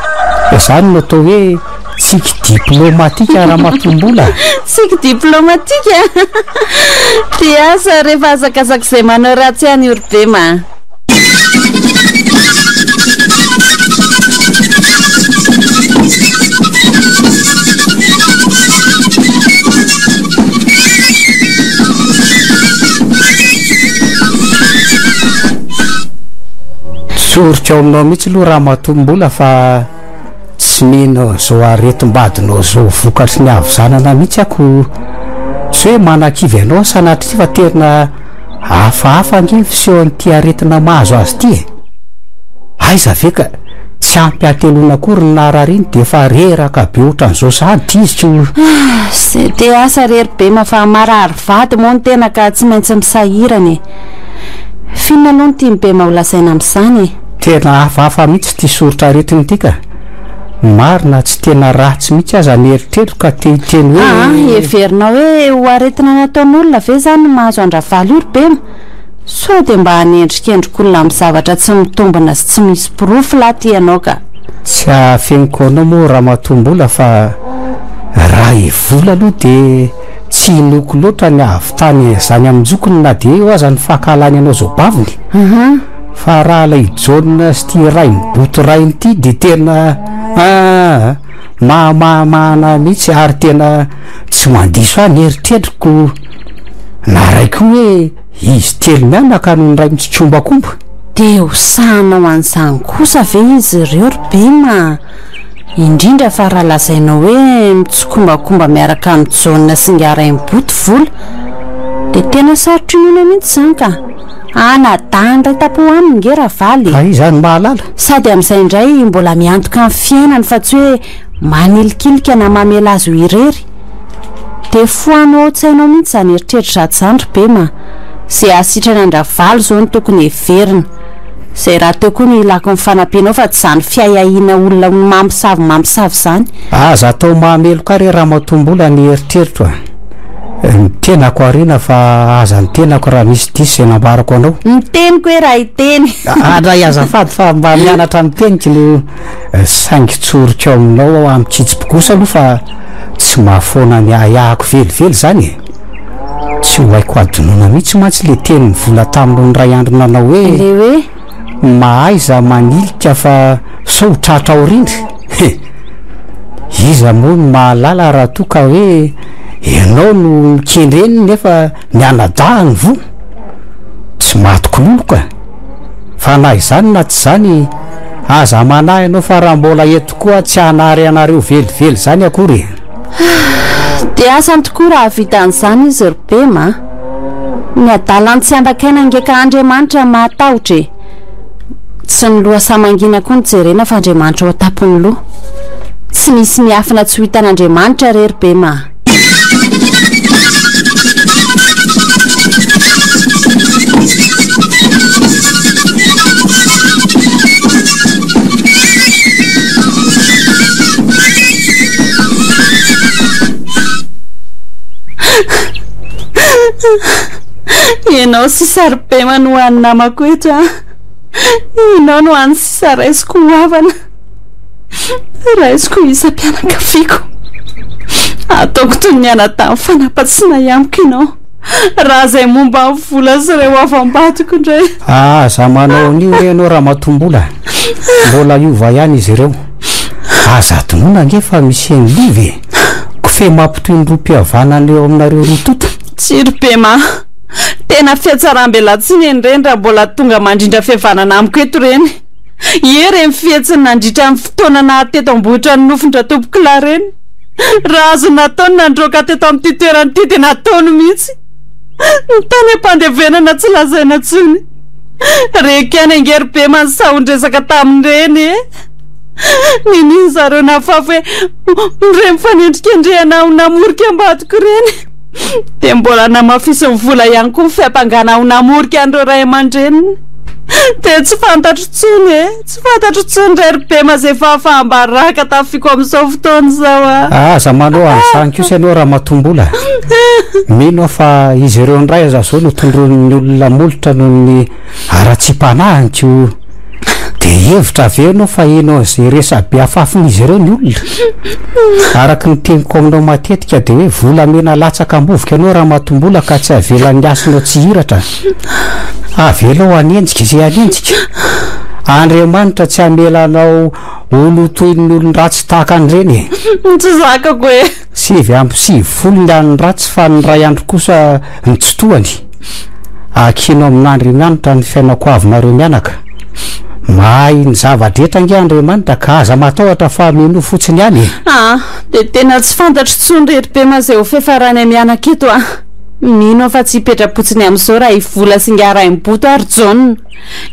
Izany no atao hoe tsiky diplaomatika ramatoa Mbola a! Tsiky diplaomatika? Dia asa rehefa azakazak'izay manao ratsy any io ry Bema a! Tsoriko ao aminao mihitsy aloha ramatoa Mbola fa tsy mino an'izao aretim-badinao izao vokatry ny havizanana mihitsy ako. Tsy hoe manakivy anao sanatria fa tena Hafahafa ange ny fisehon'ity aretina mahazo azy ity e! Aiza ve ka tsy ampy hateloana akory ny naharariany dia efa reraka be ohatran'izao sahady izy ko. Ze te asa re ry Bema fa marary vady moa ny tena ka tsy maintsy misahirana e! F'inona aloha no tian'i Bema ho lazaina amin'izany e? Tena hafahafa mihitsy ity soritr'aretina ity ka! Marina tsy tena ratsy mihitsy aza ny eritreritro ka te hiteny hoe. Aa, heverinao hoe ho aretina nataon'olona ve izany ny mahazo an-dRavalo io ry Bema? Sao dia mba hanendrikendrik'olona amin'ny zavatra tsy mitombina sy tsy misy porofo lahy ity ianao ka. Tsy hahafeniko anao moa Ramatoa Mbola fa raha i Vola aloha dia tsy inoako loatra ny hahavitany an'izany amin-jokiny na dia eo aza ny fankahalany anao zaobaviny. Fa raha ilay Jaona sy ity rainiboto rainy ity dia tena aa mahamahana mihitsy ary tena tsy mandiso ahy ny eritreriko naray koa hoe izy telo mianaka no niray mitsikombakomba. Dia ho sahanao an'izany kosa ve izy ireo ry Bema a? Indrindra fa raha lazainao hoe mitsikombakomba miaraka amin'i Jaona sy ingahy Rainiboto vola dia tena sarotra inoana mihitsy izany ka. Anadahy iray tampo aminy nge Ravaly e! Ka iza no mahalala? Sady amin'izay indray mbola miantoka ny fiainany fa tsy hoe manilikilika na mamela azy ho irery. Dia fohano ao an-tsainao mihitsy izany eritreritra izany ry Bema a! Izay hahasitrana an-dRavalo izao no tokony heverina. Izay rahateo koa no ilako ny fanampianao fa tsy izany fiahiahiana olona ho mamosavy mamosavy izany. Aza atao mahameloka ahy re Ramatoa Mbola ny eritreritro a! Ny tenako aoriana fa aza ny tenako raha misy diso izay nambarako anao. Ny teniko hoe raha hiteny. Andray azafady fa mba mianatra ny teniko no saingy tsoriko aminao aho amin-kitsim-po kosa aloha fa tsy mahafoana ny ahiahiko velively izany e. Tsy ho haiko hadinoina mihitsy mantsy ilay tenin'i Vola taminao indray andro nanao hoe. Ilay hoe? Mahaiza manilika fa sao ho tratra aoriana. He! Iza moa no mahalala raha toa ka hoe ianao no mikendry eny nefa ny anadahiny voa? Tsy maty kololo ka! Fa na izany na tsy izany, aza manahy ianao fa raha mbola eto koa tsy hanary anareo velively izany akory e! Dia asany tokoa raha hahavita an'izany izy ry Bema a! Ny adalany tsy andakaina ange ka Andriamanitra mahatahotra e! Tsy ny lohasaha mangina koa no jerena fa Andriamanitra ao an-tampon'ny loha. Tsy misy miafina tsy ho hitan'Andriamanitra re ry Bema a! Ianao sisa ry Bema no hany namako eto a! Ianao no hany sisa raisiko ho havana, raisiko ho isam-pianakaviako. Ataoko toy ny anadahy mifanapa-tsinay amiko ianao, raha izay momba ny vola sy ireo havam-badiko indray. Aza manao an'io re ianao Ramatoa Mbola, mbola hiova ihany izy ireo. Aza adinoina ange fa misy an'i Liva e! Kofehy mampitohy ny rohim-pihavanana eo aminareo roa tonta. Tsia ry Bema a! Tena fihatsaram-belatsihy ny an'ireny raha mbola tonga mandrindra fihavanana amiko eto ireny. Ie ireny fihetsiny nandritra ny fotoana naha teto am-bohitra ny nofin-dRatompokolahy ireny. Raha azo natao ny nandroaka teto amin'ity toerana ity dia nataony mihitsy. Ny tany am-pandevenana tsy lazaina intsony. Reko ihany ange ry Bema ny sahon-dresaka tamin'ireny e! Ninian'ny zareo nafafy hoe ireny fanendrikendrehana ho namorika ambadiko ireny. Dia mbola namafisin'ny vola ihany koa ny fiampangana ho namorika an'ireo ray aman-dreniny. Dia tsy fantatro intsony e! Tsy fantatro intsony re ry Bema izay fahafaham-baraka tafiko amin'izao fotoana izao a! Aza manao an'izany kosa ianao Ramatombola. Mino aho fa izy ireo indray aza izao no tondroin'ny olona molotra noho ny haratsiam-panahiny ko dia hihevitra ve ianao fa heno an'izay resabe afafin'izy ireo ny olona? Araka ny teniko aminao matetika dia hoe volamena latsaka am-bovoka ianao Ramatombola ka tsy avelan'ny hasinao tsy hihiratra. Avelao hanenjika izay hanenjika. Andriamanitra tsy hamela anao ho lotoin'ny olon-dratsy tahaka an'ireny e. Tsy zakako e. 99 ny an'ny ratsy fa ny iray andro kosa ny tsy tohany. Akino amin'Andriamanitra ny fiainako avinareo mianaka. Mahay ny zava-drehetra ange Andriamanitra ka aza matahotra fa minoa fotsiny ihany e. Ah, dia tena tsy fantatro intsony ry ry Bema izay ho fiafaranay mianaka eto a. Mino aho fa tsy hipetra-potsiny amin'izao raha i Vola sy Ingahy Rainiboto ary Jaona.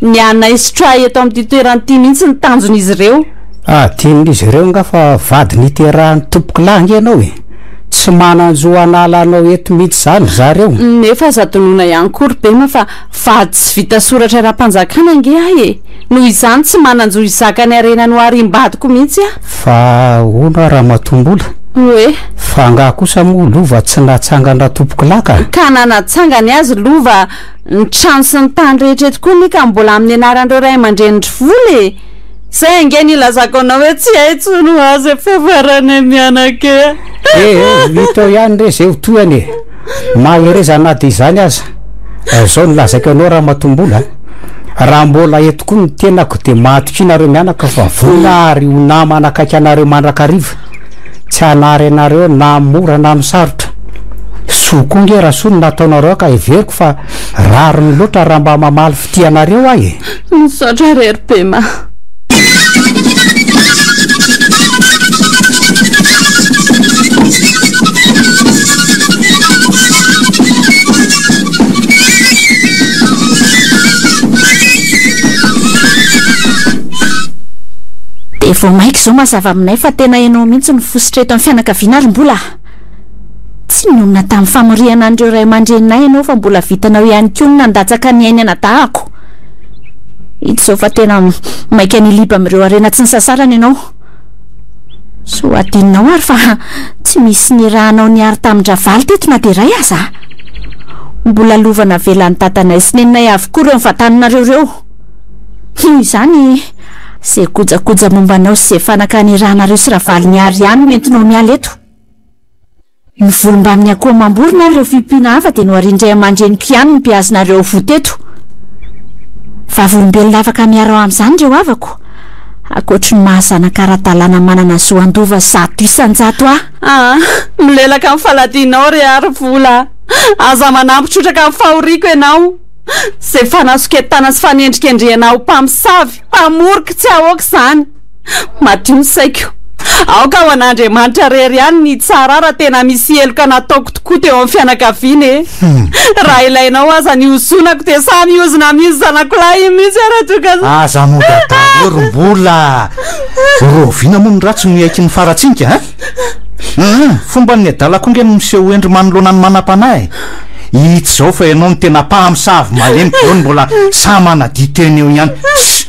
Ny hanaisotra ahy eto amin'ity toerana ity mihitsy ny tanjon'izy ireo. Adinon'izy ireo angaha fa vady niterahan'ny tompokolahy ange ianao e! Tsy manan-jo hanala anao eto mihitsy izany ry zareo. Nefa aza adinoina ihany koa ry Bema fa vady tsy vita soratra ara-panjakana ange aho e! Noho izany tsy manan-jo hizaka ny harena nohariam-badiko mihitsy aho. Fa hono aho Ramatoa Mbola? Hoe? Fa angaha kosa moa lova tsy natsangan-dRatompokolahy ka? Ka na natsangany azy lova, ny trano sy ny tany rehetra eto koa anie ka mbola amin'ny anaran'ireo ray aman-drenin-dry Vola e! Izay ange no ilazako anao hoe tsy hay intsony ho azy e fiafaranay mianaka e! Eh eh, ho hita eo ihany re izay ho tohiny e! Mahereza na dia izany aza. Izao no lazaiko anao Ramatoa Mbola a! Raha mbola eto koa ny tenako dia mahatokia nareo mianaka fa vonona ary ho namana akaiky anareo mandrakariva. Tsy hanary anareo na amin'ny mora na amin'ny sarotra. Soa koa nge Rasoa ny nataonareo ahy ka heveriko fa rariny loatra raha mba mamaly fitia anareo aho e! Misaotra re ry Bema. Dia vao maika izao mazava aminay fa tena ianao mihitsy no fositra eto amin'ny fianakaviana ary mbola. Tsy nionona tamin'ny famorihana an'ireo ray aman-dreninay ianao fa mbola vitanao ihany koa ny nandatsaka ny ain'ny anadahako. Hita izao fa tena maika ny hiliba amin'ireo harena tsy nisasarana ianao. Soa hadinonao ary fa tsy misy nirahanao niaro tamin-dRavaly teto na dia iray aza. Mbola lova navelan'ny dadanay sy neninay avokoa ireo nivantaninareo ireo. Noho izany, izay kojakoja momba anao sy izay fanaka nirahanareo sy Ravaly niaro ihany no entinao miala eto. Ny volo mbamin'ny akoho amam-borona ary ireo fiompiana hafa dia noharian-dray aman-dreniko ihany no beazinareo voa teto. Vavolombelona afaka miaro ahy amin'izany ireo havako, ankoatry ny maha zanaka ara-dalàna manana zo handova 100% ahy. Aa, milelaka amin'ny faladianao re ary vola a! Aza manampy trotraka amin'ny fahoriako ianao. Izay fanasoketana sy fanendrikendrehana ho mpamosavy, mpamoriko tsy ahoako izany. Madio ny saiko. Aoka ho an'Andriamanitra irery ihany ny hitsara ahy raha tena misy heloka nataoko tokoa teo amin'ny fianakaviana e! Raha ilainao aza ny hozonako dia samy hihozona amin'iny zanako lahy iny mihitsy aho raha toa ka. Aza mody adala eo ry Mbola! Rahoviana moa ny ratsy no hiaiky ny faratsinka a? Hum, fomban'ny adala koa nge ny miseho ho hendry manoloana ny manam-panahy e! Hita izao fa ianao no tena mpamosavy malemy be eo no mbola sahy manadio tena eo ihany. Ssss!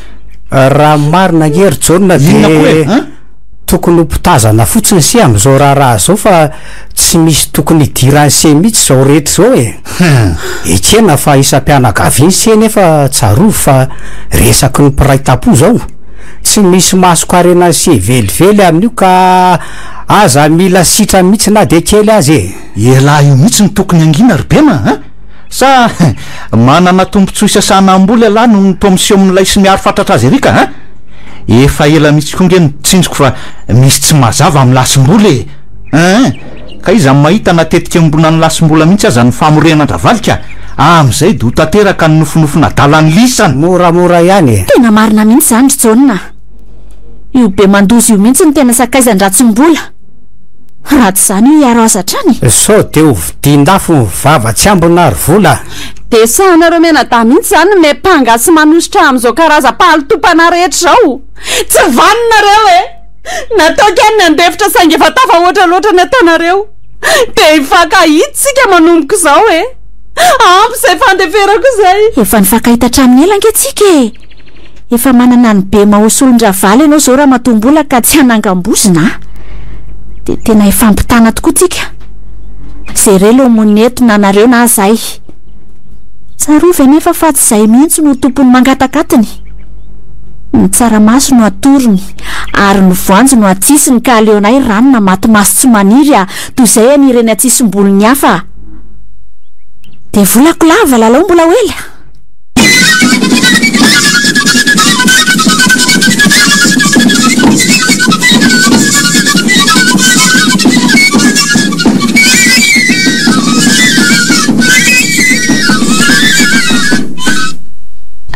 Raha ny marina ange ry Jaona Inona koa e, dia hein? tokony ho mpitazana fotsiny se amin'izao raharaha izao fa tsy misy tokony hidiran'i se mihitsy izao rehetra izao e! Ekena fa isam-pianakaviana se nefa tsarovy fa resaky ny mpiray tampo izao. Tsy misy mason-karenan'i se velively amin'io ka aza mila sitrany mihitsy na dia kely aza e! Ialahy io mihitsy no tokony hangina ry Bema a! Sa manana tombontsoa isasana hamboly ialahy noho ny toa miseho milay sy miaro fatratra azy ery ka a! Efa ela mihitsy koa nge no tsinjoko fa misy tsy mazava amin'ny lasim-bola e! Ein! Ka iza no mahita na tetika iombonan'ny lasim-bola mihitsy aza ny famorehana an-dRavaly ka! Amin'izay dia ho tanteraka ny nofinofina adalan'ny lisany! Moramora ihany e! Tena marina mihitsy izany ry Jaona a! Io be mandoza io mihitsy no tena sakaizan-dRatsimbola! Raha tsy izany io hiaro azy hatrany e! Sao dia ho vidian-dafo ny vava tsy ambina ry vola a! Dia sahanareo mianadahy mihitsy izany ny miampanga sy manosotra amin'izao karazam-pahalotoam-panahy rehetra izao! Tsy vanona nareo e! Nataoko ihany ny handefitra saingy efa tafahoatra loatra ny ataonareo! Dia hifankahita isika manomboka izao e! Ampy izay fandeferako izay. Efa nifankahita hatramin'ny ela ange tsika e! Efa manana an'i Bema ho solon-dRavalo ianao izao Ramatoa Mbola ka tsy hanangam-bozona a! Dia tena hifampitana tokoa tsika. Zere lo monina eto na nareo na zay. Tsarovy anefa fa tsy zay mihitsy no tompony mangataka atiny. Ny tsaramaso no atorony ary ny voanjo no atsisiny ka aleonay rano na maty maso tsy maniry a! Toy izay anie ireny atsisim-bolon'ny hafa a! Dia volako lava lalao mbola ho ela.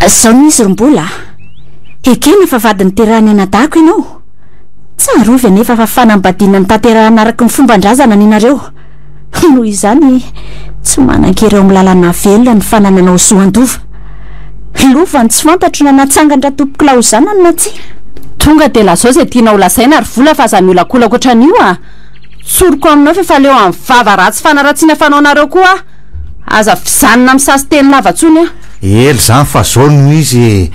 Izao no izy ry Mbola a! Ekena fa vady niterahan'ny anadahiko ianao. Tsarovy anefa fa fanambadiana notanterahana araka ny fomban-drazana ny anareo. Noho izany, tsy manan-kery eo amin'ny lalana velona ny fanananao zo handova. Lova ny tsy fantatro na natsangan-dRatompokolahy ho zanany na tsia. Tonga dia lazao izay tianao holazaina ry vola fa aza miolakolaka ohatran'io a! Tsoriko aminao fa efa leo amin'ny vava ratsy fanaratsiana fanaonareo koa aho. Aza vizanina misasy teny lava intsony aho. Ela izany fa zao no izy e!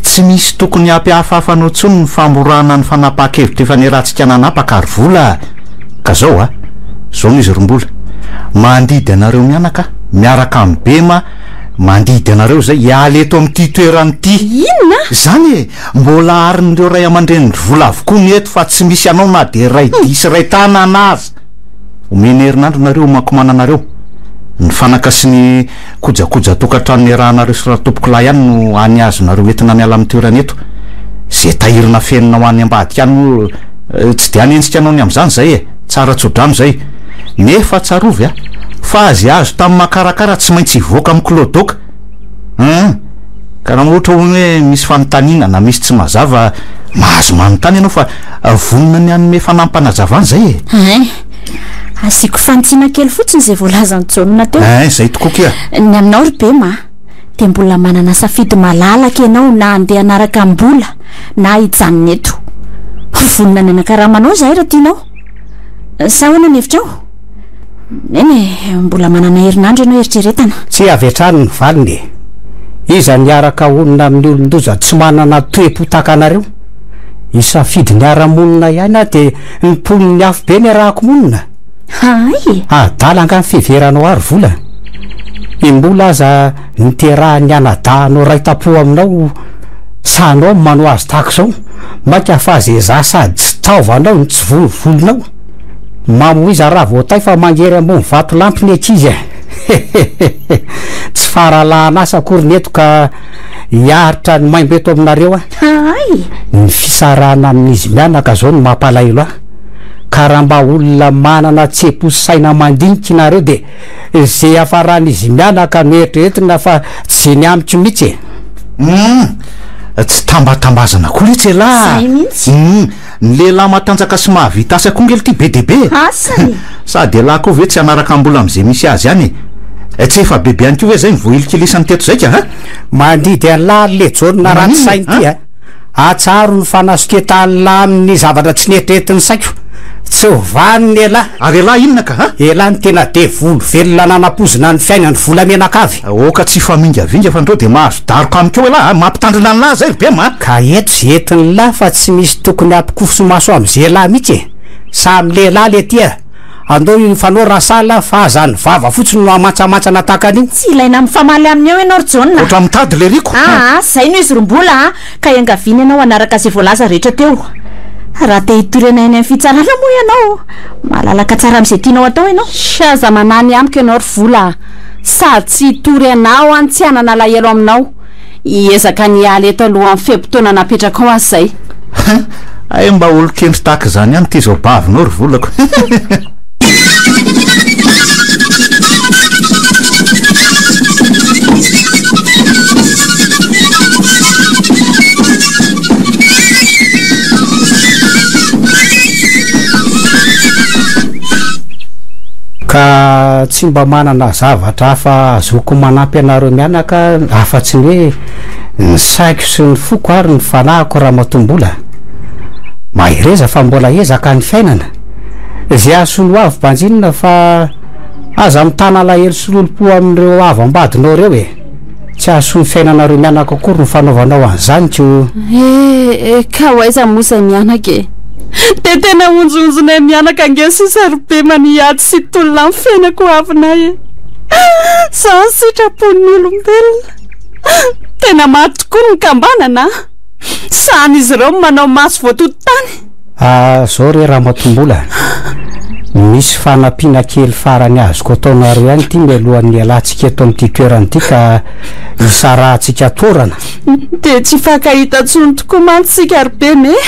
Tsy misy tokony hampihafahafa anao intsony ny famorana ny fanapahan-kevitra efa niarahantsika nanapaka ry vola a! Ka zao a! Zao no izy ry Mbola, mandidy anareo mianaka aho, miaraka amin'i Bema, mandidy anareo izay hiala eto amin'ity toerana ity! Inona? Izany e! Mbola arin'ireo ray aman-drenin-dry vola avokoa ny eto fa tsy misy anao na dia iray dihy sy iray tanana aza! Omena herinandro nareo homankomananareo. Ny fanaka sy ny kojakoja tokantrano niarahanareo sy Ratompokolahy ihany no hany azonareo entina miala amin'ny toerana eto. Ze tahirina fenina ho any ambadika any moa tsy dia hanenjika anao ny amin'izany izay e! Tsara tso-drano izay. Nefa tsarovy a! Fa ze azo tamin'ny makarakara tsy maintsy hivoaka amin'ny kiloadoaka. Hum! Ka raha ohatra hono hoe misy fanontaniana na misy tsy mazava, mahazo manontany ianao fa vonona ny hanome fanampanazavan izay e! Hein! Asiako fanitsiana kely fotsiny izay voalazan'i Jaona teo. Hein, izay tokoa kia! Ny aminao ry Bema a, dia mbola manana safidy malalaka ianao na handeha hanaraka am-bola na hijanona eto. Vonona ny hanakaramanao izahay raha tianao. Sa ahoana ny hevitrao? Eny e, mbola manana herinandro ianao eritreretana. Tsia avy hatrany ny valiny e! Iza niaraka honina amin'ny olon-doza tsy manana toe-po tahaka anareo? Hisafidy ny hiara-monina ihany aho dia ny mponin'ny afobe no iarahako monina? Hay e! Adala angaha ny fiheveranao ahy ry Vola? I Mbola aza niterahan'ny anadahinao iray tam-po aminao, sahinao ny manao azy tahaka izao? Mainka fa ze za sady tsy taovanao no tsy volovolonao? Mamoiza raha voatay fa mangery ambony vatolampy ny ankizy a! Hehehehe! Tsy faharalahan'asa akory ny eto ka hiaritra ny maimbo eto aminareo aho. Hay! Ny fisarahana amin'izy mianaka zao no mampalahelo ahy. Ka raha mba olona manana tsepo sy saina mandinika nareo de ze hiafaran'izy mianaka no eritreretina fa tsy ze ny amiko mihitsy e! Humm! Tsy tambatambazana koa letsy elah! Zay mihitsy! Humm! Ny lehilahy matanjaka sy mahavita asa koa nge lty be dia be e! Asa e! Sady elah koa ve tsy hanaraka mbola am'ze misy azy any e! Tsy efa bebe ihany koa ve zay ny voahilikilisan'ny teto zay ka a! Mandidy an'lah ry le Jaona ratsy Maninona saina ity a? a! Atsaharo ny fanasoketa an'lah amin'ny zavatra tsy neritreretin'ny saiko. Tsy ho vanona elah. Ary elah inona ka a? Elah no tena devoly velona nanapozina ny fiainany volamena-kavy. Aoka tsy hifamingavinga fa ndreo dia mahazo daroka amiko eo elah a! Mampitandrina an'lah zay ry Bema a! Ka eto ze entin'lah fa tsy misy tokony hampikoso-maso am'ze lah mihitsy e! Samy lehilahy le ty a! Andao hifanao rasala fa aza ny vava fotsiny no hamantsamantsana tahaka an'io. Tsy ilaina mifamaly aminy eo ianao ry Jaona. Ohatran'ny mitady le riko. Aa, zay no izy ry Mbola a! Ka iangaviana ianao hanaraka izay voalaza rehetra teo. Raha te hitory anay any amin'ny fitsarana moa ianao, malalaka tsara amin'izay tianao atao ianao. Aza manahy ny amiko ianao ry Vola a! Sady tsy hitory anao aho no tsy hanana alahelo aminao. Hiezaka ny hiala eto alohan'ny fe-potoana napetrakao aho izay. Hay mba olon-kendry tahaka izany ihany ity zaobavinao ry volako. Ka tsy mba manana zavatra hafa azoko manampy anareo mianaka afa-tsy ny hoe ny saiko sy ny foko ary ny fanahiko Ramatoa Mbola. Mahereza fa mbola ezaka ny fiainana. Ze hahasoa ny ho avy banjinina fa Aza mitana alahelo sy lolompo amin'ireo havam-badinao ireo e! Tsy hahasoa ny fiainanareo mianaka akory ny fanaovanao an'izany ko. Eh eh, ka ho aiza moa izay mianaka e? Dia tena honjohonjonay mianaka ange sisa ry Bema ny hiady sy hitolona amin'ny fiainako ho avinay e! Izany sitrapon'ny olombelona. Tena maty tokoa ny kambanana a! Sahan'izy ireo ny manao maso voatoto-tany. Ah, zao re Ramatombola a! Misy fanampiana kely farany azoko ataonareo ihany ity mialohan'ny hialantsika eto amin'ity toerana ity ka hisarahantsika toerana. Dia tsy hifankahita intsony tokoa mantsy isika ry Bema e!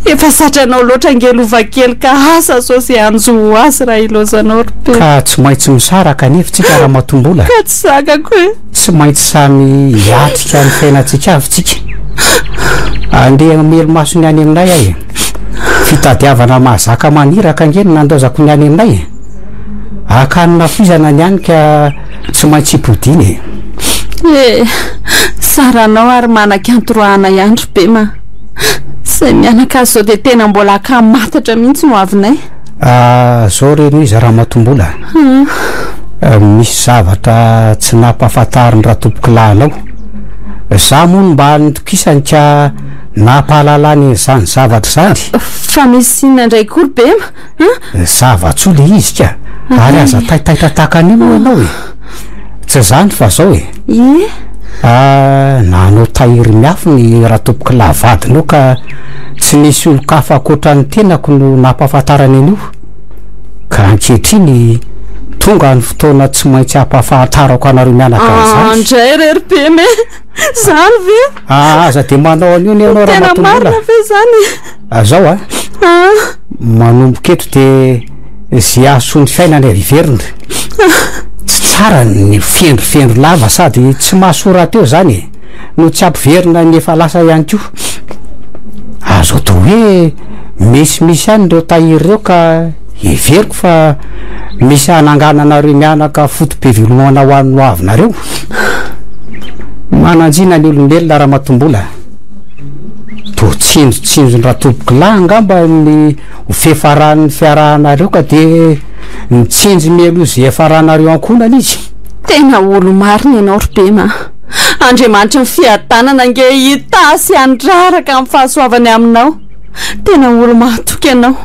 Efa zatranao loatra ange lovakely ka asa sao izay hanjo ho azy raha ilaozanao ry Bema. Ka tsy maintsy misaraka anefa tsika Ramatombola. Ka tsy zakako e! Tsy maintsy samy hiatrika ny fiainantsika avy tsika. Andeha hamely maso ny any aminay aho e. Fitadiavana mahazaka maniraka ange no nandaozako ny any aminay e. Akany nafoizana ny any ka tsy maintsy hipodiana e. Eh, saranao ary manakanto-roahana ihany ry Bema a. Izay mianakavy izao dia tena mbola akamatatra mihitsy no avinay. Ah, zao re no izy Ramatombola a. Misy zavatra tsy nampahafantarin-dRatompokolahy anao. Za moa no mba nitokisany ka nampahalalany an'izany zavatra izany. Fa misy inona indray koa ry Bema a? Zava-tsoa le izy ka. Ary aza taitaitra tahaka an'io moa ianao e. Tsy izany fa zao e. Ie. Ah, nanao tahiry miafina i Ratompokolahy vadinao ka tsy nisy olon-kafa ankoatra ny tenako no nampahafantarany an'io. Ka ankehitriny, tonga ny fotoana tsy maintsy hampahafantarako anareo mianaka an'izany. Ah, ndray re ry Bema e! Izany ve? Ah, aza dia manao an'io anie ianao Tena Ramatoa Mbola. marina ve izany? Ah, zao a. Ah. Manomboka eto dia ze hahasoa ny fiainana hiverina. Tsy tsara ny fendrofendro lava sady tsy mahasoa rahateo izany e, no tsy hampiverina ny efa lasa ihany koa. Azo atao hoe misimisy ihany ireo tahiry ireo ka heveriko fa misy hanangananareo mianaka foto-pivelomana ho an'ny hoavinareo. Manan-jina ny olombelona Ramatombola. Toa tsinjotsinjon-dRatompokolahy angamba ny ho fiafaran'ny fiarahanareo ka dia nitsinjo mialoha izay hiafaranareo ankohonana izy. Tena olo-marina ianao ry Bema a! Andriamanitry ny fiadanana ange hitahy sy handraraka ny fahasoavany aminao. Tena olo-mahatoky ianao.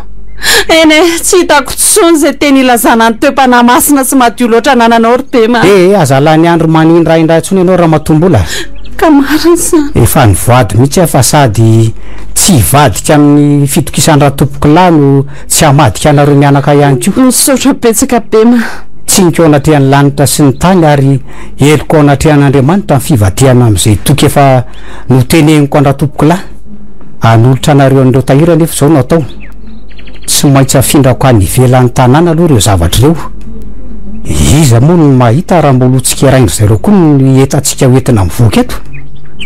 Eny e, tsy hitako intsony izay teny ilazana ny toe-panahy masina sy madio loatra anananao ry Bema a! Eh, aza lany andro manindrahindra intsony ianao Ramatombola. Ka marina izany. Efa nivoady mihitsy aho fa sady tsy hivadika amin'ny fitokisan-dRatompokolahy no tsy hamadika anareo mianaka ihany koa. Misaotra betsaka Bema. Tsiniko eo anatrehan'ny lanitra sy ny tany ary heloka ao anatrehan'Andriamanitra ny fivadihana amin'izay toky efa noteneniko an-dRatompokolahy. Hanolotra anareo an'ireo tahiry anefa izao no atao. Tsy maintsy afindrako any ivelan'ny tanàna aloha ireo zavatra ireo. Iza moa no mahita raha mbola ho tsikerain-dry zareo koa ny entantsika ho entina mivoaka eto?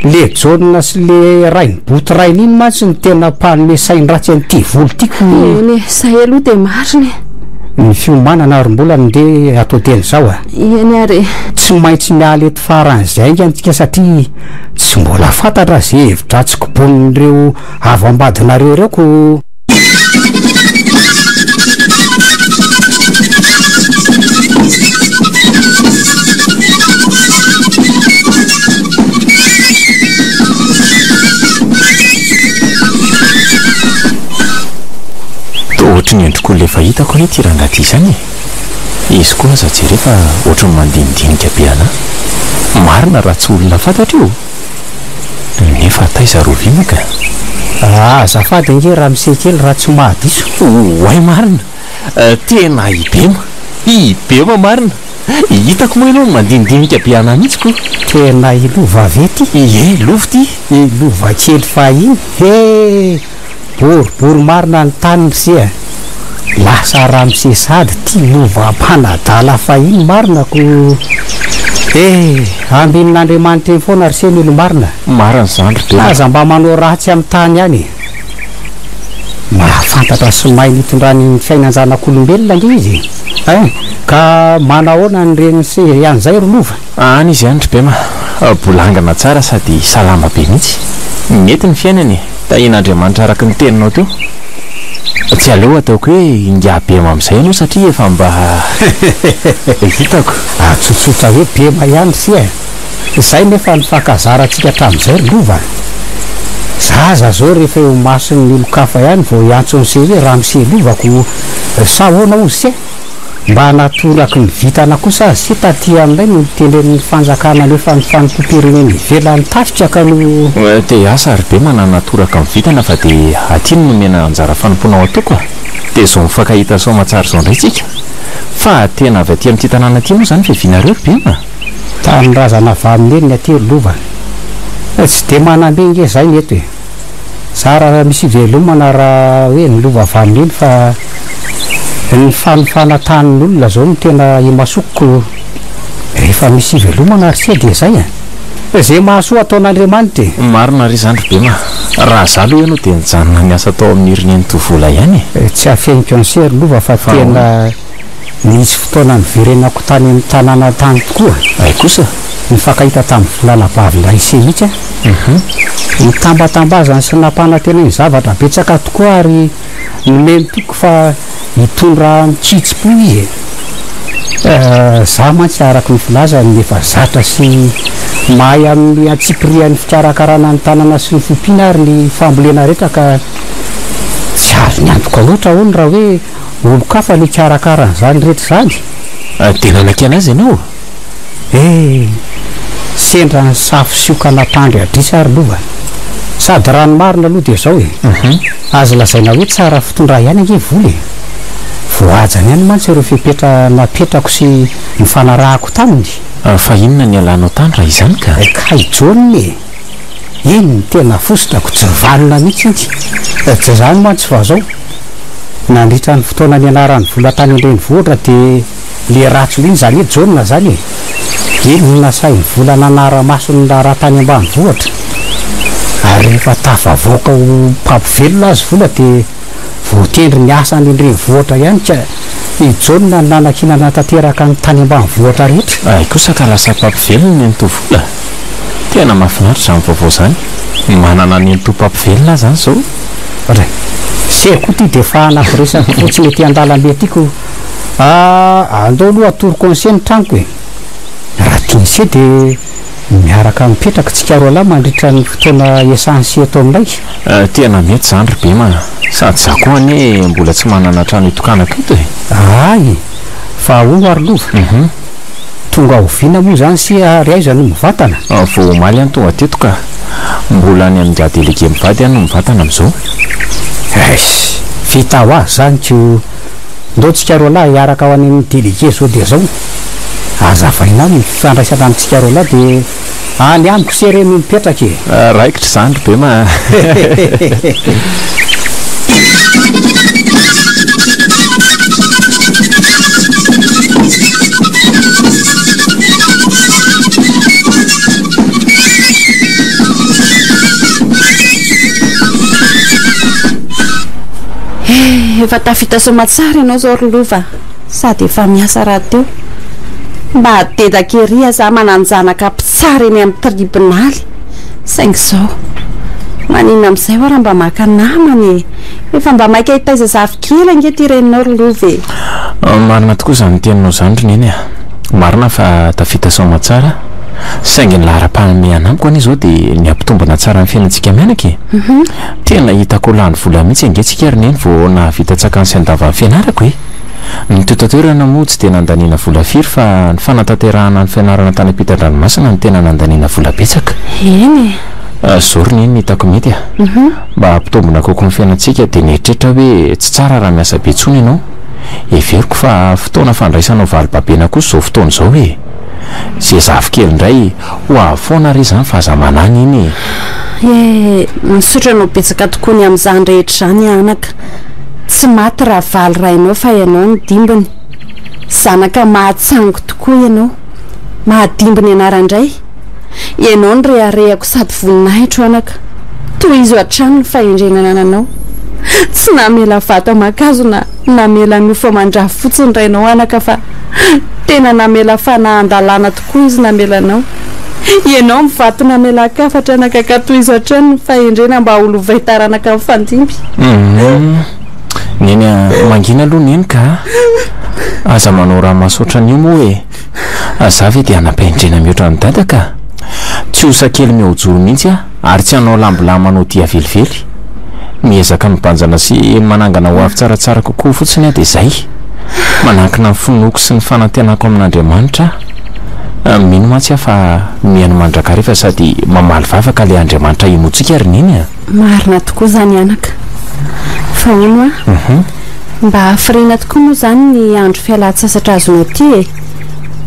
Le Jaona sy le Rainiboto rainy iny mantsy no tena mpanome sain-dratsy an'ity vola ity ko. Eny e, izay aloha dia marina e. Ny fiomanana ary mbola no ndeha atao teny izao a. Eny ary e. Tsy maintsy miala eto faran'izay haingana tsika satria tsy mbola fantatra izay hevi-dratsy kobonin'ireo havam-badinareo ireo ko. Toa ohatry ny endrik'olona efa hitako anie ity rangahy ity izany e! Izy koa aza jereo fa ohatry ny mandinidinika be anà. Marina raha tsy olona fantatro io! Nefa taiza Rovina ka? Azafady ange ramose kely raha tsy mahadiso. Oay marina! Tena i Bema! I Bema marina! Hitako moa ianao mandinidinika be anà mihitsy ko! Tena i Lova ve ty? Ie, Lova ty! I Lova kely fahiny! He! Boribory marina ny tany ry se a! Lasa ramose sady ty lova mpanadala fahiny marina ko eh! Ambinin'Andriamanitra eny foana ry se ny olo-marina. Marina izany ry Bema. Aza mba manao ratsy amin'ny tany ihany e! Mahafantatra sy mahay nitondrany ny fiainan-janak'olombelona ange izy e! Hein! Ka manahoana ny renin'i se an'izay ry lova? Any izy any ry Bema, bolangana tsara sady salama be mihitsy. Mety ny fiainany e! Tahian'Andriamanitra araka ny teninao teo. Tsy aleo ataoko hoe ingahy Bema amin'izay ianao satria efa mba hitako. Atsotsotra hoe Bema ihany ry se a! Izay nefa ny fankazarantsika hatramin'izay ry Lova a! Zaza zao rehefa eo imason'ny olon-kafa ihany vao hiantso an'i se hoe ramose Lovako sa ahoana hozy se? Mba natoraky ny vintana kosa azy se taty aminay no nitenenin'ny fanjakana nefa ny fanompoam-pirenena ivelan'ny tafika ka no. Te hiasa ry Bema na natoraka ny vintana fa dia aty no nomena anjara fanompoana ao an-toko a! Dia izao mifankahita soamatsara izao indray tsika. Fa tena avy aty amin'ity tanàna ity moa izany fiavianareo ry Bema? Tanindrazana avy amin'eny ny aty ry Lova. Tsy dia manam-be ange izay ny eto e! Zara raha misy ivelomana raha hoe ny lova avy amin'iny fa ny fanofana tanin'olona izao no tena imasoko rehefa misy ivelomana ry se dia izay e! Izay mahasoa ataon'Andriamanitra e! Marina re izany ry Bema. Raha za aloha ianao dia nijanona niasa tao amin'ny ry Nenitovola ihany e! Tsy afeniko an'se ry Lova fa tena Nisy fotoana niverenako tany amin'ny tanàna tany tokoa. Hay kosa! Nifankahita tamin'ny volanabavin-dray se mihitsy aho. Nitambatambazany sy nampanantenainy zavatra betsaka tokoa ary nomeny toky fa hitondra amin-kitsim-po izy e. Izaho mantsy araka ny filazany efa zatra sy mahay amin'ny antsipirihan'ny fikarakarana ny tanana sy ny fiompiana ary ny fambolena rehetra ka tsy azony antoka loatra hono raha hoe Olon-kafa no hikarakara an'izany rehetra izany? Dia nanakiana azy ianao? Eh! Sendra nisafo sioka nampandry adrisa ary lova. Sady raha ny marina aloha dia izao e! Azo lazaina hoe tsara fitondra ihany ange vola e! Voahajany ihany mantsy ireo fepetra napetrako sy nifanarahako taminy. Fa inona ny ialanao tany raha izany ka? Kay Jaona e! Iny no tena fositrako, tsy vanona mihitsy iny. Tsy izany mantsy fa zao, nandritra ny fotoana nianaran'i Vola tany an-drenivohitra dia le ratsy iny izany hoe Jaona izany e, iny no nasain'i Vola nanara-maso ny raharaha tany ambanivohitra. Ary rehefa tafavoaka ho mpampivelona azy Vola dia voatendry niasa any an-drenivohitra ihany ka i Jaona no nanakinana tanteraka ny tany ambanivohitra rehetra. Hay kosa ka lasa mpampivelona nenitoa Vola. Tena mahafinaritra izany vaovao izany. Manana nenitoa mpampivelona aho izany izao. Re. Se koa ty de fahanako resaka fotsiny ety andalambe aty ko ah andao aloha atoroko an'se ny tranoko e. Raha tian'se de miaraka mipetraka tsika roalahy mandritra ny fotoana iasan'se eto aminay. Tena mety izany ry Bema a! Sady za koa anie mbola tsy manana trano hitokanako eto e! Ahay! Fa ahoana ary lova? Tonga oviana moa izany sy ary aiza no mivantana? Vao omaly aho no tonga teto ka. Mbola any amin'ingahy délégué mivady aho no mivantana amin'izao. Eish! Vita ho azy izany ko! Ndao tsika roalahy hiaraka ho any amin'ny délégué zao dia zao. Azavaina any ny fifandraisana amintsika roalahy dia any amiko se re no mipetraka e! Raikitra izany ry Bema a! Efa tafita soamatsara ianao izao ry Lova a! Sady efa miasa rahateo. Mba dedaka ery aza manan-janaka mpitsara eny amin'ny tribonaly. Saingy izao. Maninona amin'izay hoa raha mba maka namana e! Efa mba maika hitaiza zafikely ange ity reninao ry Lova e! Marina tokoa izany teninao izany ry Neny a! Marina fa tafita soamatsara, saingy ny laharam-pahamehana amiko anie izao dia ny hampitombina tsara ny fiainantsika mianaka e! Tena hitako ho lany vola mihitsy ange tsika ry Neny vao nahavita tsakany sy andavan'ny fianarako e! Ny teto an-toerana moa tsy dia nandaniana vola firy fa ny fanatanterahana ny fianarana tany ampitan-dranomasina no tena nandaniana vola betsaka. Eny e. Zao ry Neny ny hitako mety a. Mba hampitombina kokoa ny fiainantsika dia nieritreritra aho hoe tsy tsara raha miasa be intsony ianao. Heveriko fa fotoana fandraisanao valibabena kosa izao fotoana izao e. Ze zafikely indray ho avy foana re izany fa aza manahy Neny e. Eh, misaotra anao betsaka tokoa ny amin'izany rehetra izany anaka. Tsy maty Ravaly rainao fa ianao no dimbiny. Zanaka mahatsango tokoa ianao. Mahadimby ny anaran-dray. Ianao no reharehako sady voninahitro anaka. Tohizo hatrany ny fahendrena anananao. Tsy namela vato aman-kazo na namela nofo aman-dra fotsiny rainao anaka fa tena namela fanahy an-dalàna tokoa izy namela anao. Ianao no vato namelan-kafatra anaka ka tohizo hatrany ny fahendrena mba ho lovain-taranaka mifandimby. Humm. Neny a, mangina aloha Neny ka. Aza manao ranomaso ohatran'io moa e. Za ve dia hanam-pahendrena mihoatra an'i Dada ka. Tsy ho sakely mihaojoro mihitsy aho ary tsy hanao lambo-lahy manao dia velively. Miezaka mibanjana sy manangana ho avy tsaratsara kokoa fotsiny aho dia izay. Manankina ny finoako sy ny fanantenako amin'Andriamanitra aho. Mino mantsy aho fa mihaino mandrakariva sady mamaly vavaka ilay Andriamanitra inoantsika ry Neny a! Marina tokoa izany anaka. Fa hono hoa, mba hafiriana tokoa moa izany ny andro fialan-tsasatra azonao ity e?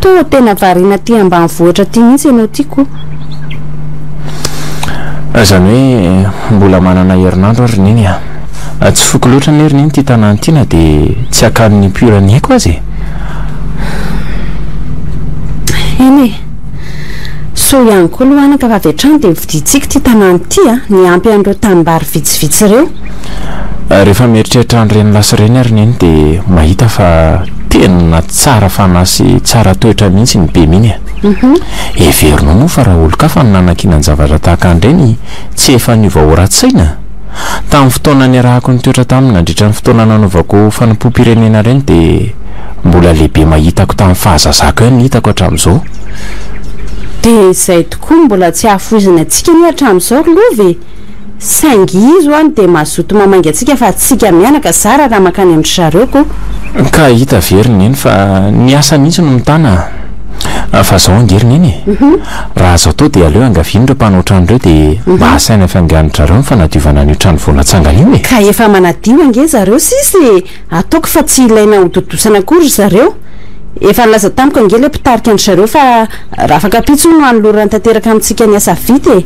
Toa tena variana aty ambanivohitra aty mihitsy ianao ity ko. Izany hoe mbola manana herinandro aho ry Neny a! Tsy foko loatra anie ry Neny ity tanàna ity na dia tsy akanin'ny pure ny aiko aza e! Eny e! Soa ihany koa aloha anaka fa avy hatrany dia novidiantsika ity tanàna ity a! Niampy an'ireo tanimbary vitsivitsy ireo. Rehefa mieritreritra an'ireny lasy ireny aho ry Neny dia mahita fa tena tsara fanahy sy tsara toetra mihitsy ny Beminy e! Heverinao moa fa raha olon-kafa no nanankinan-javatra tahaka an'ireny tsy efa niova ho ratsy saina? Tamin'ny fotoana niarahako nitoetra taminy nandritra ny fotoana nanaovako fanompoam-pirenena ireny dia mbola lehibe mahitako tamin'ny fahazazako ihany ny hitako hatramin'izao. Dia izay tokoa no mbola tsy hahafoizana antsika anie hatramin'izao ry Lova e! Saingy izy ho'a no dia mazoto mamangy antsika fa tsika mianaka zara raha mankany amin-dry zareo ko. Ka hita ve ry Neny fa ny asa mihitsy no mitana a! Fa zao ange ry Neny e! Raha azo atao dia aleo iangaviana ireo mpanao trano ireo dia mba asaina afainganin-dry zareo ny fanadiovana an'io trano vao natsangana io e! Ka efa manadio ange zareo sisa e! Ataoko fa tsy ilaina hododosana akory ry zareo. Efa nilaza tamiko ange ilay mpitarika an-dry zareo fa raha afaka ampitso hono no hanolorany tanteraka amintsika ny asa vita e!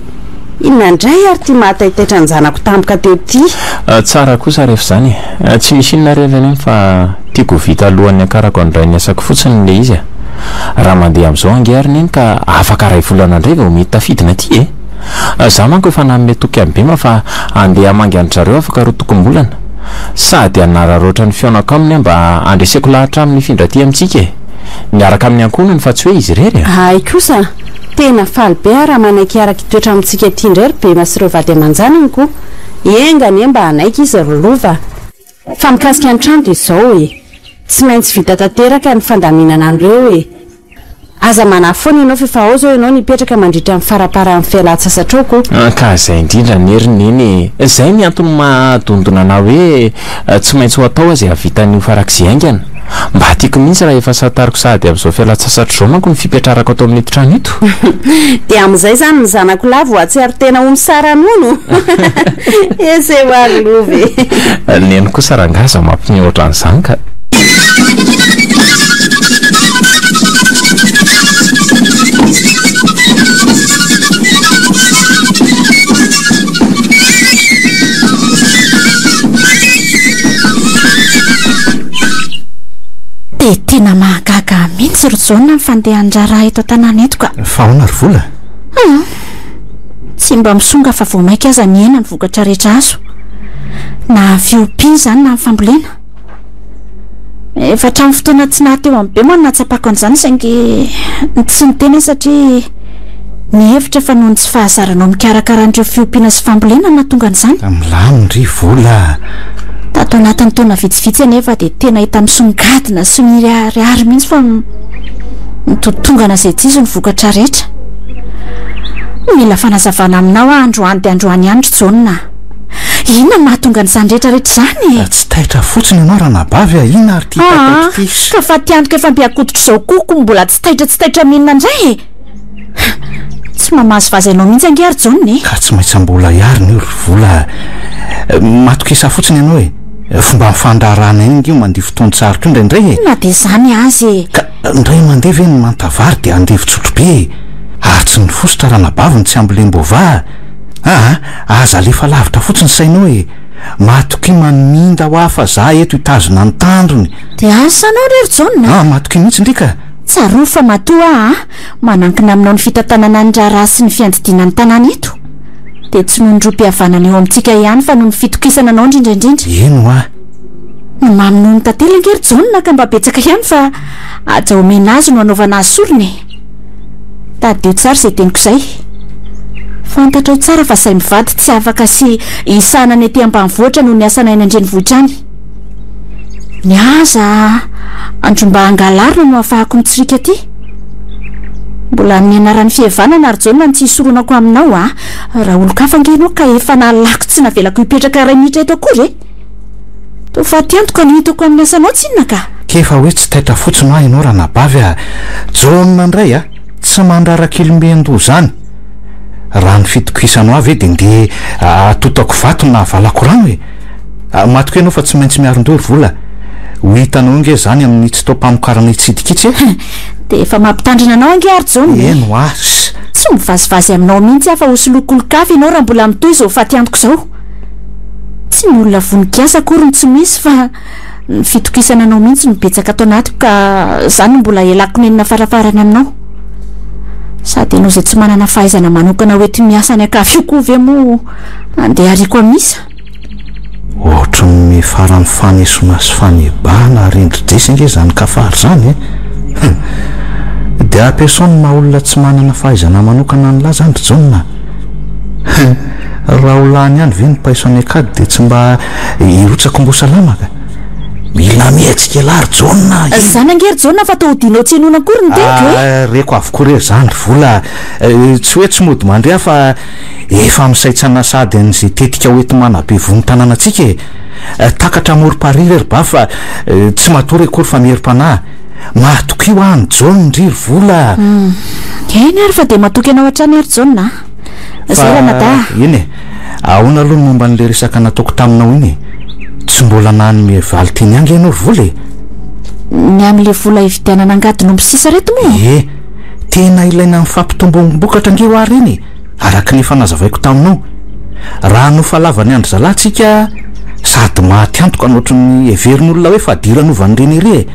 Inona indray ary ity mahataitaitra an-janako tampoka teo ity? Tsara kosa rehefa izany e! Tsy misy inona re ry neny fa tiako ho vita alohan'ny hiakarako handray ny asako fotsiny ilay izy e! Raha mandeha amin'izao ange ary neny ka afaka iray volana indray vao mety tafidina aty e! Izaho manko efa nanome toky an'i Bema fa handeha hamangy an-dry zareo afaka roa tokom-bolana. Sady hanararaotra ny fihaonako aminy aho mba handreseko lahatra aminy hifindra aty amintsika e! Miaraka amin'ny ankohonany fa tsy hoe izy irery e! Hay kosa! Tena faly be aho raha manaiky hiaraka hitoetra amintsika aty indray ry Bema sy ireo vady aman-janany ko! Enga anie mba hanaiky izy ry Lova! Fa mikasika ny trano dia izao e! Tsy maintsy vita tanteraka ny fandaminana an'ireo e! Aza manahy foana ianao f'efa ao izao ianao no hipetraka mandritra ny faramparan'ny fialan-tsasatrao ko. Ka izay indrindra anie ry Neny e! Izay ny antony maha dondona anah hoe tsy maintsy ho atao aza hahavita an'io farak'izay haingana. Mba tiako mihitsy raha efa santariko sahady amin'izao fialan-tsasatra izao manko ny fipetrarako ato amin'ito trano ito. Dia amin'izay izany ny zanako lahy vao hahatsiaro tena ho misara-nono? Ese hoa ry Lova e! Neny kosa rangahy aza mampiomehy ohatran'izany ka! Dia tena mahagaga ahy mihitsy ry Jaona ny fandehan'ny raharaha eto an-tanàna eto ka. Fa ahoana ry Vola? Hum. Tsy mba misonga fa vao mainka aza mihena ny vokatra rehetra azo. Na fiompiana izany na ny fambolena. Efa hatramin'ny fotoana tsy naha teo amin'ny be moa no nahatsapako an'izany saingy tsy niteny aho satria nihevitra fa noho ny tsy fahazaranao mikarakara an'ireo fiompiana sy fambolena no nahatonga an'izany. Milamina ry Vola a! Tato anatin'ny taona vitsivitsy anefa dia tena hita misongadina sy miharihary mihitsy fa mitotongana izay tsy izy ny vokatra rehetra. Mila fanazavana aminao aho androany dia androany ihany ry Jaona a! Inona no mahatonga an'izany rehetra rehetra izany e? Tsy taitra fotsiny ianao ranabavy a! Inona ary ity taitaitra ity? Aa! Ka fatiantoka efa mby an-koditra izao koa ko mbola tsy taitra tsy taitra amin'inona indray e? Tsy mamazivazy anao mihitsy ange ary Jaona e! Ka tsy maintsy mbola hiarina io ry Vola a! Matokisa fotsiny ianao e! Fomba fandraharahana iny ange io mandia fotoan-tsarotra io indraindray e! Na dia izany aza e! Ka indray mandeha ve ny manta vary dia andevin-tsotrobe e! Ary tsy ny fositra ranabavy no tsy ambolem-boavaha a! Aa! Aza alefa lavitra fotsiny sainao e! Matokia maninda hoa fa za eto hitazona ny tandrony! Dia asa anao re ry Jaona a! Aa! Matokia mihitsy ndry ka! Tsarovy fa matoa aho a! Manankina aminao ny fitantanana ny raharaha sy ny fiandidiana ny tanàna eto, dia tsy noho ny rohim-pihavanana eo amintsika ihany fa noho ny fitokisana anao indrindra indrindra. Eny hoa! Ny mamy noho ny tantely ange ry Jaona ka mba betsaka ihany fa haja omena azy no anaovana azy sorona e! Tadidio tsara izay teniko izay. Fantatrao tsara fa izay mivady tsy afaka sy hisahana ny aty ambanivohitra noho ny asanay any an-drenivohitra any. Ny aza andro mba hangalarina no ahafahako mitsirika aty. Mbola amin'ny anaran'ny fihavanana ry Jaona no tsy hisoronako aminao a! Raha olon-kafa ange ianao ka efa nalako tsy navelako hipetraka iray minitra eto akory e! Toa fatiantoka no hitako amin'ny asanao tsinona ka! K'efa hoe tsy taitra fotsiny hoa ianao ranabavy a! Jaona indray a! Tsy mandraraka ilomben-doha izany! Raha ny fitokisanao ahy ve dia ndeha atotako vato na avalako rano e! Matokia ianao fa tsy maintsy miarin-doha ry vola. Ho hitanao eo nge izany amin'ny tsy taom-pamokarana hitsidika itsy e! Dia efa mampitandrina anao ange ary Jaona e! Eny hoa! Ss! Tsy mivazivazy aminao mihitsy aho fa hosoloiko olon-kafa ianao raha mbola mitohy izao fatiantoka izao. Tsy ny olona vonon-kiasa akory no tsy misy fa ny fitokisana anao mihitsy no betsaka ato anatiko ka izany no mbola ialako nenina farafaharany aminao. Sady ianao izay tsy manana fahaizana manokana ho enti-miasa any an-kafa io koa ve moa andeha hariako amin'isa? Ohatry ny mifaran'ny fanesona sy fanebahana arendri-dresy ange izany kafary izany e! Hum! Dia ampiasao ny maha olona tsy manana fahaizana manokana an'lah izany ry Jaona a! Hum! Raha ho lany ihany ve ny paiso any an-kady dia tsy mba hirotsaka mbo salama ka! Mila mihetsika elah ry Jaona a! Izany ange ry Jaona fa toa hodianao tsy henoina akory ny teniko e! Ah! Reko avokoa re izany ry vola a! Tsy hoe tsy mody mandre aho fa Efa misaintsaina sahady an'izay tetika ho enti-manabe vohon-tanàna antsika e! Takatra amorom-parihy re ry Bavy fa tsy matory akory fa mierim-panahy. Mahatokia hoa an'i Jaona ndry ry Vola a! Eny ary fa dia matoky anao hatrany aho ry Jaona a! Zay ranadahy a! Eny e! Ahoana aloha ny momba an'ilay resaka nataoko taminao iny e? Tsy mbola nanome valin-teny ahy nge ianao ry Vola e! Ny amin'ilay vola hividianana angadin'omby sisa ireto moa? Ie! Tena ilaina amin'ny fampitomboam-bokatra ange hoa ireny e! Araka ny efa nazavaiko taminao, raha nofalavan'ny andry zalahy tsika sady maty antoka no ohatran'ny heverin'olona hoe fadiranovana ireny ery e!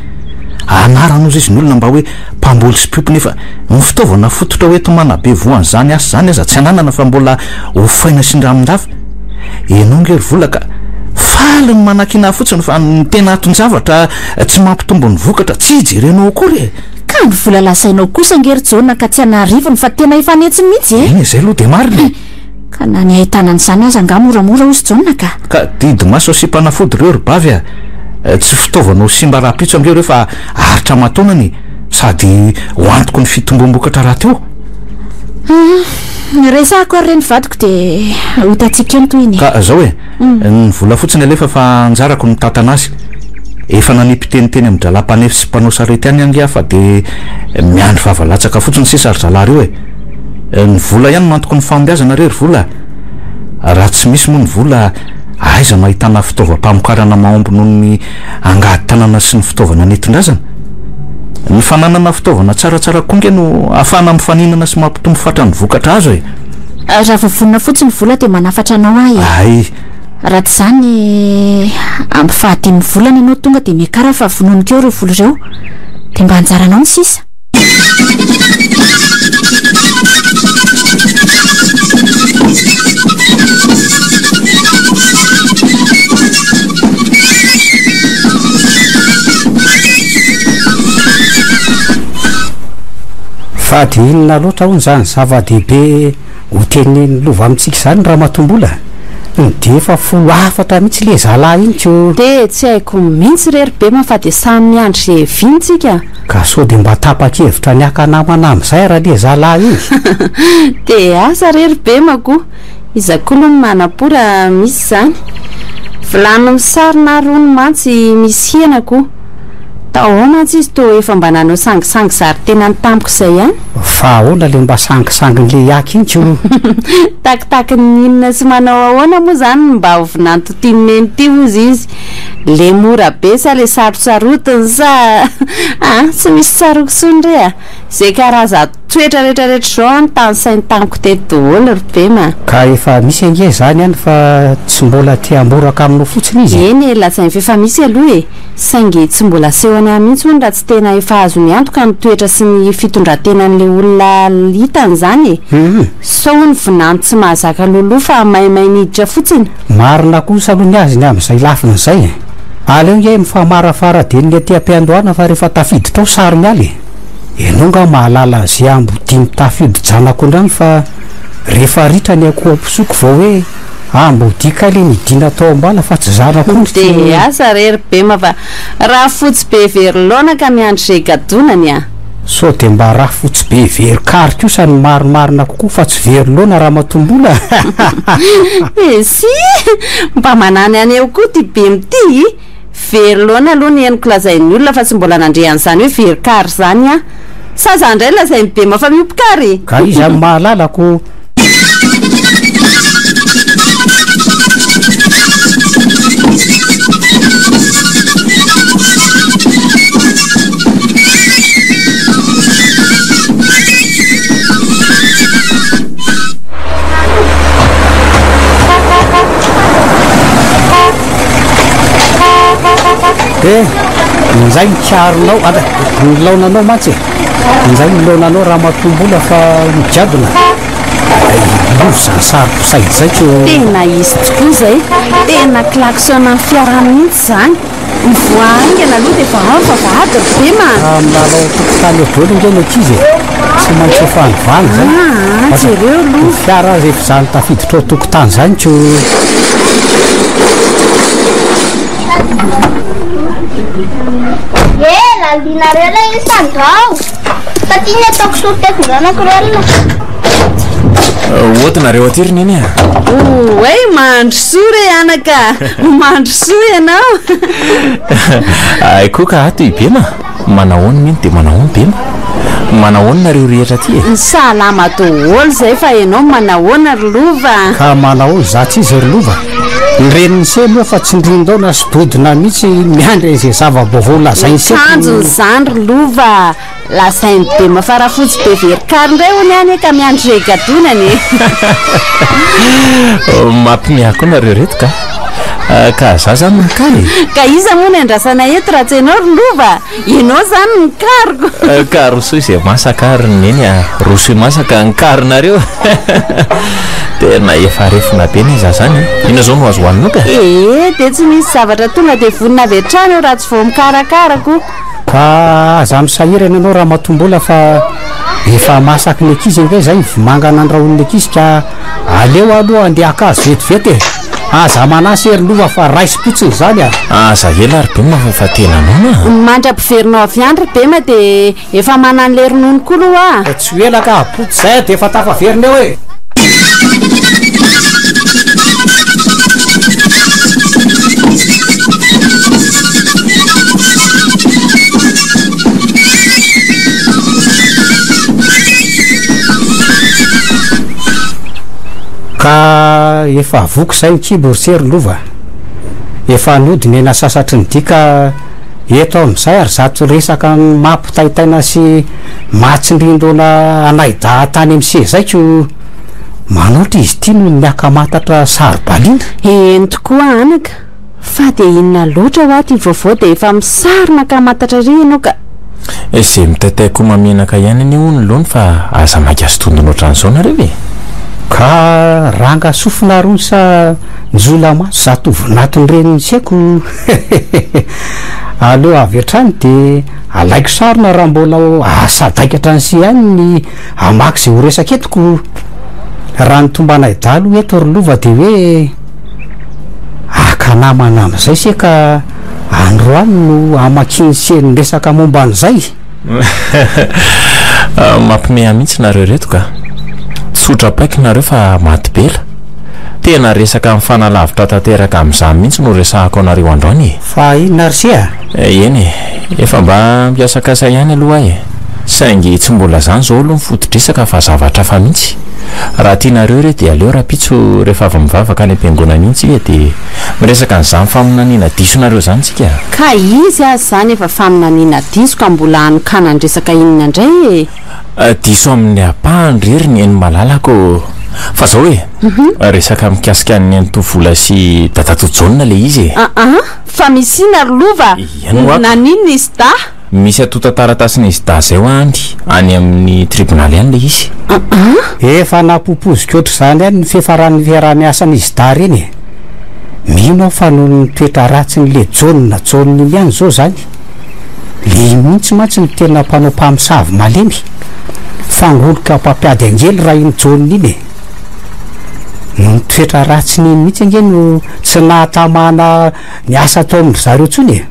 Anarana ozy izy ny olona mba hoe mpamboly sy mpiompy nefa ny fitaovana fototra hoenti-manabe voa an'izany asa izany aza tsy ananana fa mbola hofaina sy indramin-dava. Ianao nge ry vola ka faly ny manakiana fotsiny fa ny tena anton-javatra tsy mampitombo ny vokatra tsy jerenao akory e! Ka ny vola lazainao kosa ange ry Jaona ka tsy an'arivony fa tena efa an'hetsiny mihitsy e! Eny e, zay aloha dia marina e! Ka na ny ahitana an'izany aza angaha moramora hozy Jaona ka! Ka didy-maso asiam-panafody ireo ry Bavy a! Tsy fitaovana ho simba rahampitso ange ireo fa haharitra aman-taonany e! Sady ho antoky ny fitomboam-bokatra rahateo. Hum, resahako ary re ny vadiko dia ho hitantsika eo ny tohiny e! Ka zao e! Ny vola fotsiny alefa fa anjarako ny mitantana azy. Efa nanipy teny teny amin-drahalahy mpanefy sy mpanao sarety any ange aho fa dia miandry vava latsaka fotsiny sisa ry zalahy ireo e! Ny vola ihany no antoky ny fahombiazana re ry vola a! Raha tsy misy moa ny vola, aiza no ahitana fitaovam-pamokarana mahomby noho ny angady tanana sy ny fitaovana nentin-drazana? Ny fananana fitaovana tsaratsara koa ange no ahafahana mifaninana sy mampitombo fatra ny vokatra azo e! Raha vao vonona fotsiny ny vola dia manafatra anao aho e! Hay! Raha tsy izany, amin'ny fahadimin'ny volana ianao tonga dia miakara fa vononiko eo ireo vola ireo. Dia mba anjaranao ny sisa. Fa dia inona loatra hono izany zava-dehibe ho tenenin'i Lova amintsika izany Ramatoambola? Dia efa folo hafatra mihitsy le zalahy iny ko. Dia tsy haiko mihitsy re ry Bema fa dia samy miandry izay heviany tsika. Ka sao dia mba tapa-kevitra ny haka namana amin'izay ra le zalahy iny? Dia asa re ry Bema ko! Iza koa aloha no manam-po raha misy izany? Vilany misarona ary hono mantsy misy hena ko! Tao ao mantsy izy toa efa mba nanao sangisangy zary tenany tamiko izay ihany. Fa ahoana le mba sangisangin'le hiaka iny ko? Takitakin'ny inona sy manao ahoana moa izany no mba ho vinanto tian'i Neny ity hozy izy? Le mora be sa le sarotsarotiny sa ah tsy misy tsaroako intsony re a! Ze karazan-toetra retraretra izao an tanisainy tamiko teto daholo ry Bema a! Ka efa misy ange izany any fa tsy mbola te hamboraka aminao fotsiny izy e! Eny e, lazainy f'efa misy aloha e! Saingy tsy mbola asehony ahy mihitsy hono raha tsy tena efa azony antoka ny toetra sy ny fitondran-tenan'ilay olona hitany izany e! Sao hono vinany tsy mahazaka loloha fa maimay miditra fotsiny? Marina kosa aloha ny azy ny amin'izay lafiny izay e! Aleo nge mifamarafara dieny aty am-piandohana fa rehefa tafiditra ao sary miala e! Ianao nga mahalala an'izay ambodia mitafy hodi-janak'ondry any fa rehefa ritra ny akoho amposoko vao hoe. Ambodia kay le nidina tao am-bala fa tsy zanak'ondry tsy. Dia asa re ry Bema fa rafotsy be very laona ka miandry izay higadonany a! Sao dia mba rafotsy be very kary kosa no marimarina kokoa fa tsy very laona ramatoa Mbola a! Esia! Mba manany any eo koa ity Bema ity i! Very laona aloha ny henoko lazain'ny olona fa tsy mbola nandre an'izany hoe very kary izany aho. Sa za indray lazain'i Bema fa miompy kary? Ka iza no mahalala ko? Eh, injay ny karonao, anda, ny laonanao mantsy e. Injay ny laonanao ramatoa Mbola fa migadona. Ay, lova izany saro-pisaina izay ko. Tena izy tokoa izay, tena klaxon an'ny fiara mihitsy izany. Mivoaha haingana aloha dia vahao ny vavahady ry Bema a! Raha milalao an-tokotany eo daholo ange ny ankizy e! Tsy maintsy efa any izay. Aa, jereo aloha. Ny fiara aza efa izany tafiditra ao an-tokotany izany ko. Eh, lalinareo ilay izy andrao. Fa ty ny ataoko soa teto zanako ry olona. Oty nareo aty ry neny a. Oay, mandrosoa re anaka. Mandrosoa ianao. Ay koa ka ato i Bema. Manahoana neny dia manahoana Bema. Manahoana nareo rehetra aty e. Salama daholo izay fa ianao manahoana ry Lova. Ka manahoana za tsy izy ry Lova. Ny renin'i se moa efa tsindrin-daona sy dodona mihitsy miandry an'izay zava-baovao lazain'i se. Tanjona izany ry Lova. Lazain'i Bema fa rafotsy be very kary indray hono any e ka miandry izay higadonany e. Mampime ahy koa nareo reto ka. Ka za zany no mikary e. Ka iza moa no andrasana eto raha tsy ianao ry Lova? Ianao izany no kariko. Ka rosoy izay masaka ary ry Neny a. Rosoy masaka ny karinareo. Tena efa refona be anie za zany e. Inona izao no azo hohaninao ka? Ee, dia tsy misy zavatra tonga dia vonona avy hatrany eo raha tsy vao mikarakara ko. Ka aza misahirana ianao ramatoa Mbola fa efa masaky ny ankizy ange izay ny vomanga nandrahoin'ny ankizy ka aleo aloha andeha haka azy vetivety e! Aza manasy ery lova fa raisim-potsiny izany a! Aza ela ry Bema fa efa tena noana a! Mandra-piverinao avy any ry Bema dia efa manan'ilay ronono koa aloha a! Tsy ho ela ka, apoty izay dia efa tafaverina eo e! Ka efa voky izay ny kibo ry se ry lova. Efa nody ny sasatry ny dia ka eto amin'izay ary zato resaka mampitaitaina sy mahatsindrin-doana anay dahy tany amin'ny sezaiko manoatra izy ity noho ny akamatatra saro-baliana. Eny tokoa anaka, fa dia inona loatra hoa ity vaovao dia efa misarona akamatatra ery ianao ka. Izay mitaitaiko mamenaka ihany anie hono ny laony fa aza maika sy tondona ohatran'izao nareo e! Ka ranga sofina rony sa njola maso zatovo natin'ireny tsy haiko Aleo avy hatrany dia alaiko sarona raha mbola ahasadaikatra an'i se ihany ny hamaky izay ho resaka eto ko. Raha ny tombanay dahalo eto ry lova dia hoe haka namana amin'izay se ka androany no hamakian'i se ny resaka momba an'izay. Mampime ahy mihitsy nareo reto ka. Tsotra paika nareo fa maty bela. Tena resaka mifanalavitra tanteraka amin'izany mihitsy no resahako anareo androany e. Fa inona ry se a? Eny e, efa mba mpiasakasa ihany aloha aho e. Saingy tsy mbola izany izao aloha ny foto-dresaka fa zavatra hafa mihitsy. Raha tianareo re dia aleo rahampitso rehefa avy mivavaka any am-piangonana iny tsika dia miresaka an'izany faminaniana disonareo izany tsika. Ka izy aza izany efa faminaniana diso ka mbola hanokanan-dresaka inona indray e? Diso amin'ny ampahany re ry neny malalako ô! Fa zao e! Resaka mikasika an'i Nenitoa Vola sy Dadatoa Jaona ilay izy e! Aa! Fa misy inona ry Lova? Eny ho'ako. Naninona izy dahy? Misy antontan-taratasin'izy dahy izay ho'a any, any amin'ny tribonaly any ilay izy. Aa! Efa napopoziko ohatr'izany ihany ny fiafaran'ny fiaraha-miasan'izy dahy ireny e! Mino aho fa noho ny toetra ratsin'ilay Jaona Jaona iny ihany izao izany. Le iny mihitsy mantsy no tena mpanao mpamosavy malemy, fangoloka mpampiady angely raha iny Jaona iny e! Ny toetra ratsiny iny mihitsy ange no tsy nahatamana ny asa atao amin-dry zareo intsony e!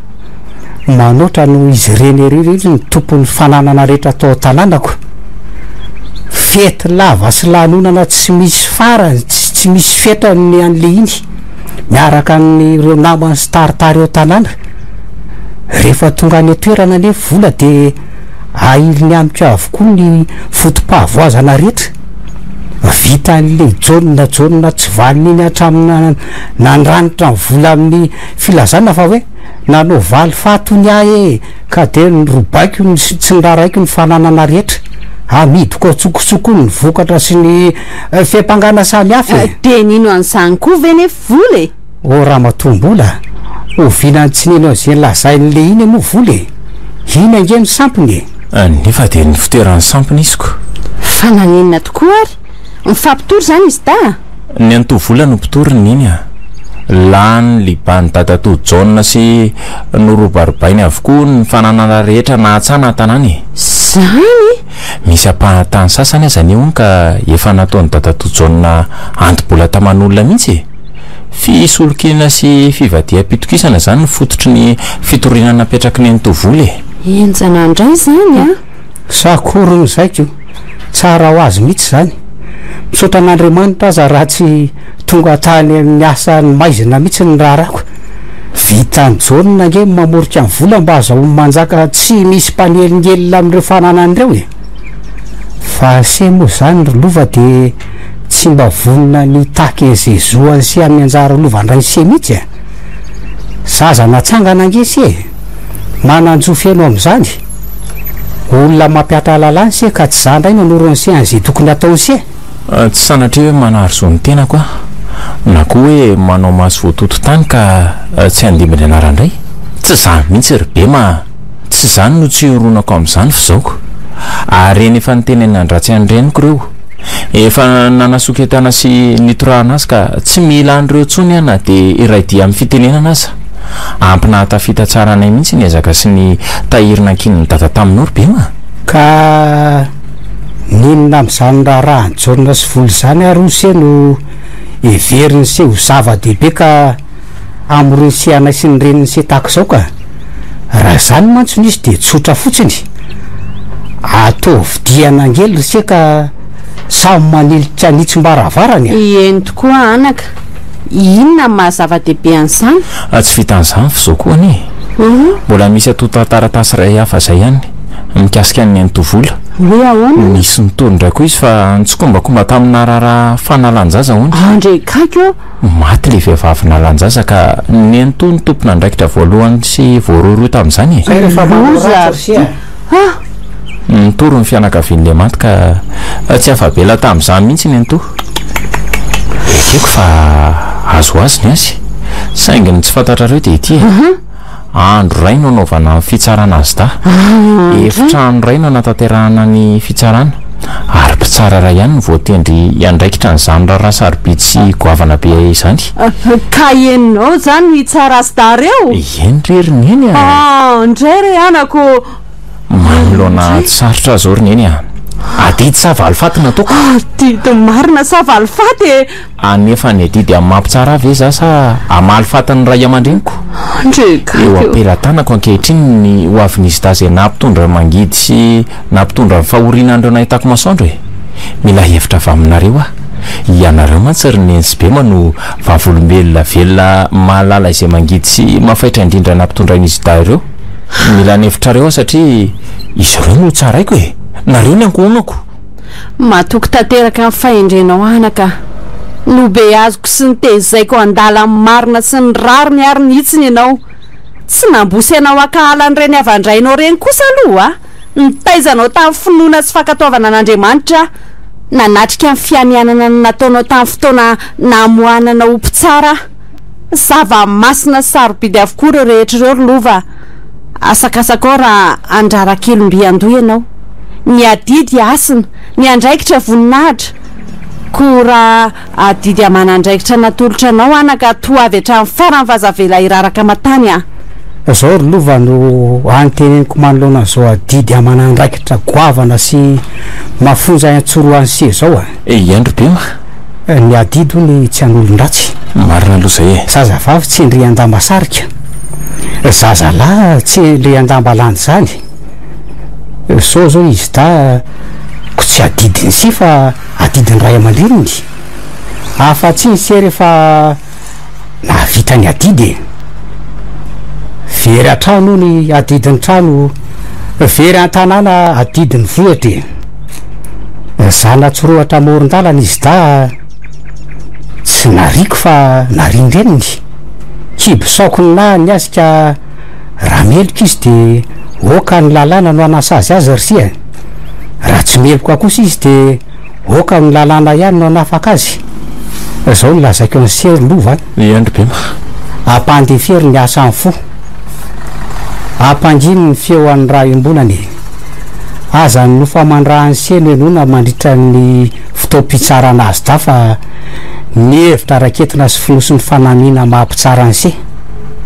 Manoatra noho izy ireny ery ireny ny tompon'ny fananana rehetra tao an-tanànako. Fety lava sy lanonana tsy misy farany sy tsy misy fetrany ny an'le iny, miaraka amin'ireo namany sy taritary eo an-tanàna. Rehefa tonga any an-toerana anefa vola dia ahiliny amiko avokoa ny foto-pahavoazana rehetra. Vitan'ilay Jaona Jaona tsy vanona iny hatramin'ny nandranitra ny vola amin'ny filazana fa hoe nanao valifaty hono ahy e, ka dia norobaiko ny sy tsy noraharaiko ny fananana rehetra, amidiko an-tsokosoko ny vokatra sy ny fiampangana samihafa e. Dia nino an'izany koa ve nefa vola e? Ô ramatoa Mbola, oviana no tsy nino an'izay lazain'ilay iny moa vola e? Iny ange no sampiny e! Nefa dia nifitoeran'ny sampiny izy ko. Fa naninona tokoa ary? Mifampitory izany izy dahy a! Ny an'i Tovola no mpitory ny iny a! Lany liban'i dadatoa Jaona sy norobarobainy avokoa ny fananana rehetra nahatsana an-tanàna e! Izany? Misy ampahan-tany sasany aza anie hono ka efa nataon'i dadatoa Jaona anto-bola taman'olona mihitsy e! Fisolokiana sy fivadiham-pitokisana izany no fototry ny fitoriana napetraky Nenitoa Vola e! Henjana indray izany an! Sa akory ny saiko? Tsara ho azy mihitsy izany. Misaotra an'Andriamanitra aza raha tsy tonga tany amin'ny asan'ny maizina mihitsy ny raharahako. Vitan'i Jaona ange ny mamorika ny vola mba azahoany manjaka tsy misy mpanelingelina amin'ireo fananany ireo e! Fa ase moa izany ry Lova dia tsy mba vonona ny hitaky an'izay zo an'i se amin'ny anjara lovan-drain'i se mihitsy e! Zaza natsangana ange se e! Manan-jo feno amin'izany. Olona mampihatra lalàna se ka tsy za indray no hanoro an'i se an'izay tokony hataon'i se. Tsy sanatria hoe manary zo ny tenako aho, na koa hoe manao maso voatoto tany ka tsy handimby ny anaran-dray. Tsy izany mihitsy ry Bema a! Tsy izany no tsy hironako amin'izany f'izaoko. Ary eny efa nitenenan-dratsy an-dreniko ireo. Efa nanasoketana sy nitorahana azy ka tsy mila an'ireo intsony aho na dia iray dia amin'ny fitenenana aza. Ampy nahatafita tsara anay mihitsy ny ezaka sy ny tahiry nankinin'i Dada taminao ry Bema a! Ka n'inona amin'izany raharahan'i Jaona sy Vola izany ary hoy se no heverin'i se ho zava-dehibe ka hamorin'i se anay sy ny renin'i se tahaka izao ka! Raha izany mantsy no izy dia tsotra fotsiny, ataovy dian'angely ry se ka samy manilika ny hitsim-baravarany a! Eny tokoa anaka, inona no maha zava-dehibe an'izany? Tsy vitan'izany f'izao koa anie e! Mbola misy antontan-taratasy iray hafa izay ihany mikasika an'i Nenitovola. Hoe ahoana? Nisy nitory indray koa izy fa nitsikombakomba tamina raharaha fanalan-jaza hono. Andre gaigy ô! Maty ilay vehivavy nalan-jaza ka nenitoa no tompon'andraikitra voalohany sy voarohirohy tamin'izany e! Zay rehefa manao ratsy ry se a! Nitory ny fianakavian'ilay maty ka tsy afa-bela tamin'izany mihitsy nenitoa. Ekeko fa azo ho azy ny azy, saingy ny tsy fantatrareo dia ity e! Andro iray no anaovana ny fitsarana azy dahy. Efitrano iray no anatanterahana ny fitsarana, ary mpitsara iray ihany no voatendry hiandraikitra an'izany raharaha sarobidy sy goavana be izany. Ka ianao izany no hitsara azy dahy reo? Eny re ry Neny a! Ah, ndray re anako! Manoloana ady sarotra aho izao ry Neny a! Adidy sa valifaty no ataoko? Adidy marina sa valifaty e! Hanefa ny adidy amin'ny maha mpitsara ahy ve za sa hamaly faty ny ray aman-dreniko? Eo am-pelatanako ankehitriny ny ho avin'izy dahy izay nampitondra mangidy sy nampitondra ny fahoriana an'ireo nahitako masoandro e! Mila hevitra avy aminareo aho. Ianareo mantsy ry Neny sy Bema no vavolombelona velona mahalala izay mangidy sy mafaitra indrindra nampitondrain'izy dahy ireo. Mila ny hevitrareo aho satria izy ireo no tsaraiko e! Nareo ny ankohonako! Matoky tanteraka ny fahendrenao anaka a! Nobeaziko sy notezaiko handala ny marina sy ny rariny ary ny hitsiny ianao. Tsy nambosy anao hankahala an'ireny havan-drainao ireny kosa aloha a! Nitaiza anao tamin'ny finoana sy fankatoavana an'Andriamanitra aho. Nanatrika ny fianianana nataonao tamin'ny fotoana namoahana anao ho mpitsara aho. Zava-masina sy sarobidy avokoa ireo rehetra ireo ry Lova a! Asakasakao raha handrara-kelom-by an-doha ianao. Ny adidy hasina, ny andraikitra voninahitra. Koa raha adidy aman'andraikitra natolotra anao anaka, toa avy hatramin'ny farany fa aza avela hiraraka aman-tany a! Izao ry Lova no anteneniko manoloana an'izao adidy aman'andraikitra goavana sy mafonja iantsorohan'i se izao a! Iandry Bema. Ny adidy hono tsy an'olon-dratsy. Marina aloha izay e. Zazavavy tsy endrian-damba sarika. Zazalahy tsy endrian-damba landy izany. Sao izao izy dahy ko tsy adidiny sy fa adidin'ny ray aman-dreniny. Afa-tsy izy se rehefa nahavita ny adidy e. Very an-trano hono adidin'ny trano, very an-tanàna adidin'ny vohitra e. Zana-tsorohatra amoron-dalana izy dahy, tsy nariako fa narian-dreniny. Kibo saoko ny naha ny azy ka raha meloka izy de oka ny lalàna no hanasazy azy ry sia. Raha tsy meloka kosa izy de Oka ny lalàna ihany no hanafaka azy. Zao no lazaiko an'i se ry Lova an. Eny ry Bema. Ampandefero ny asan'ny fo. Ampangino ny feo an'ny ra iombonana e. Aza ny nofo aman-dra an'i se no henoina mandritra ny fotoam-pitsarana azy da fa ny hevitra raketina sy fonosin'ny fanamiana maha mpitsara an'i se.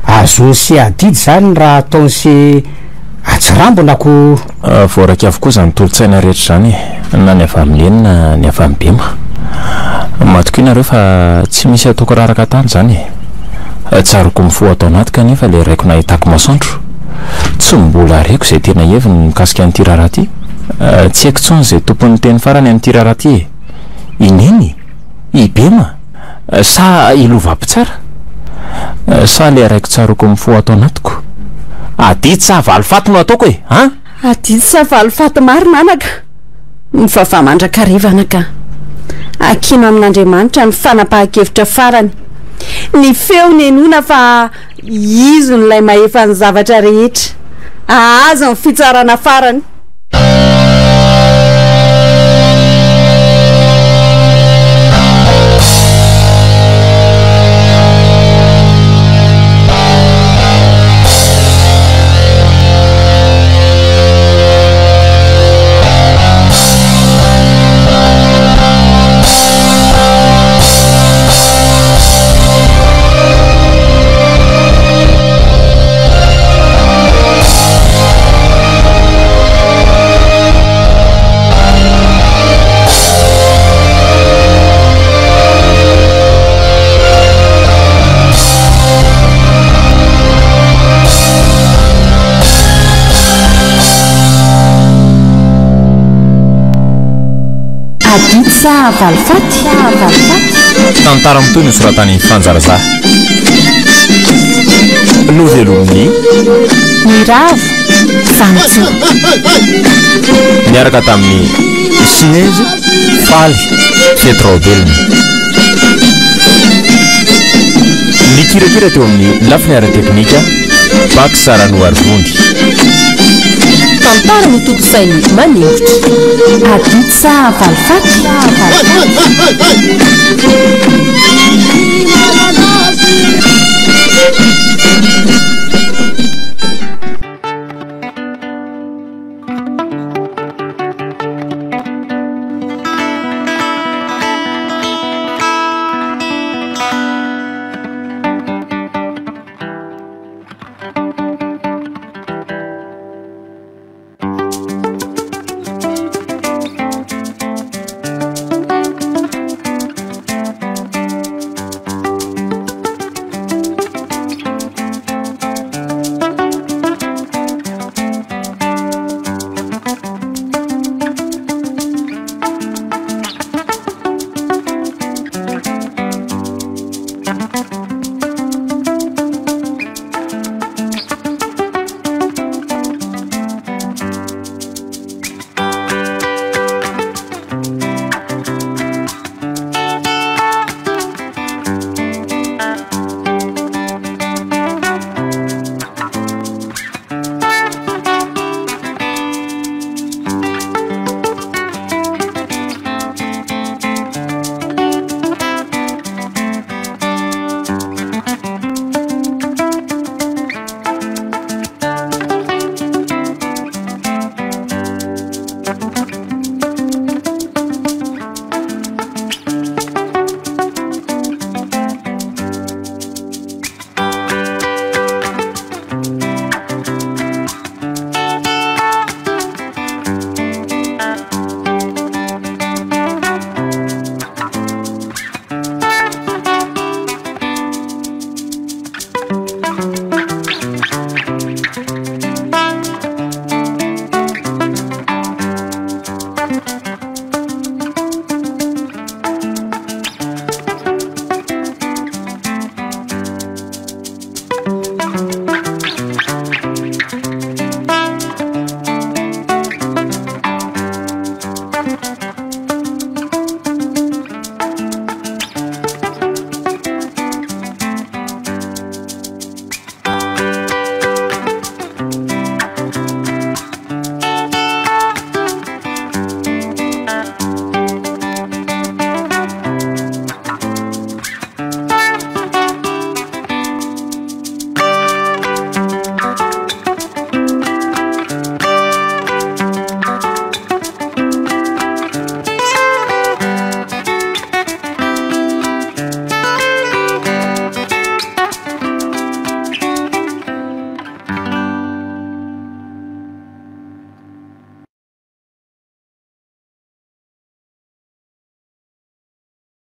Azon'i se adidy izany raha ataon'i se atsirambina ko. Voaraika avokoa izany tolo-tsaina rehetra izany e, na ny avy amin'i Neny na ny avy amin'i Bema. Matokia nareo fa tsy misy ataoko raraka tany izany e. Tsaroako mifoha ato anaty kanefa ilay raiko nahitako masoandro. Tsy mbola reko izay tena heviny mikasika an'ity raharaha ity. Tsy haiko intsony izay tompon'ny teny farany amin'ity raharaha ity e. I Neny? I Bema? Sa i Lova mpitsara? Sa ilay raiko tsaroako mifoha ato anatiko? Adidy sa valifaty no ataoko e! An? Adidy sa valifaty marina anaka? Mivavaha mandrakariva anaka. Ankino amin'Andriamanitra ny fanapahan-kevitra farany. Ny feony henoina fa Izy no ilay mahefa ny zavatra rehetra. Ahazo ny fitsarana farany. Adidy sa valifaty? Tantara mitohy nosoratan'i Fanja Razaha. Novelomin'i. Miravo Vanintsoa. Niaraka tamin'i Sinezy Faly Fety Raobelina. Nikirakira teo amin'ny lafiny ara-teknika Pax Ranoarivony. Tantara notontosain'i Maningotra. Adidy sa valifaty?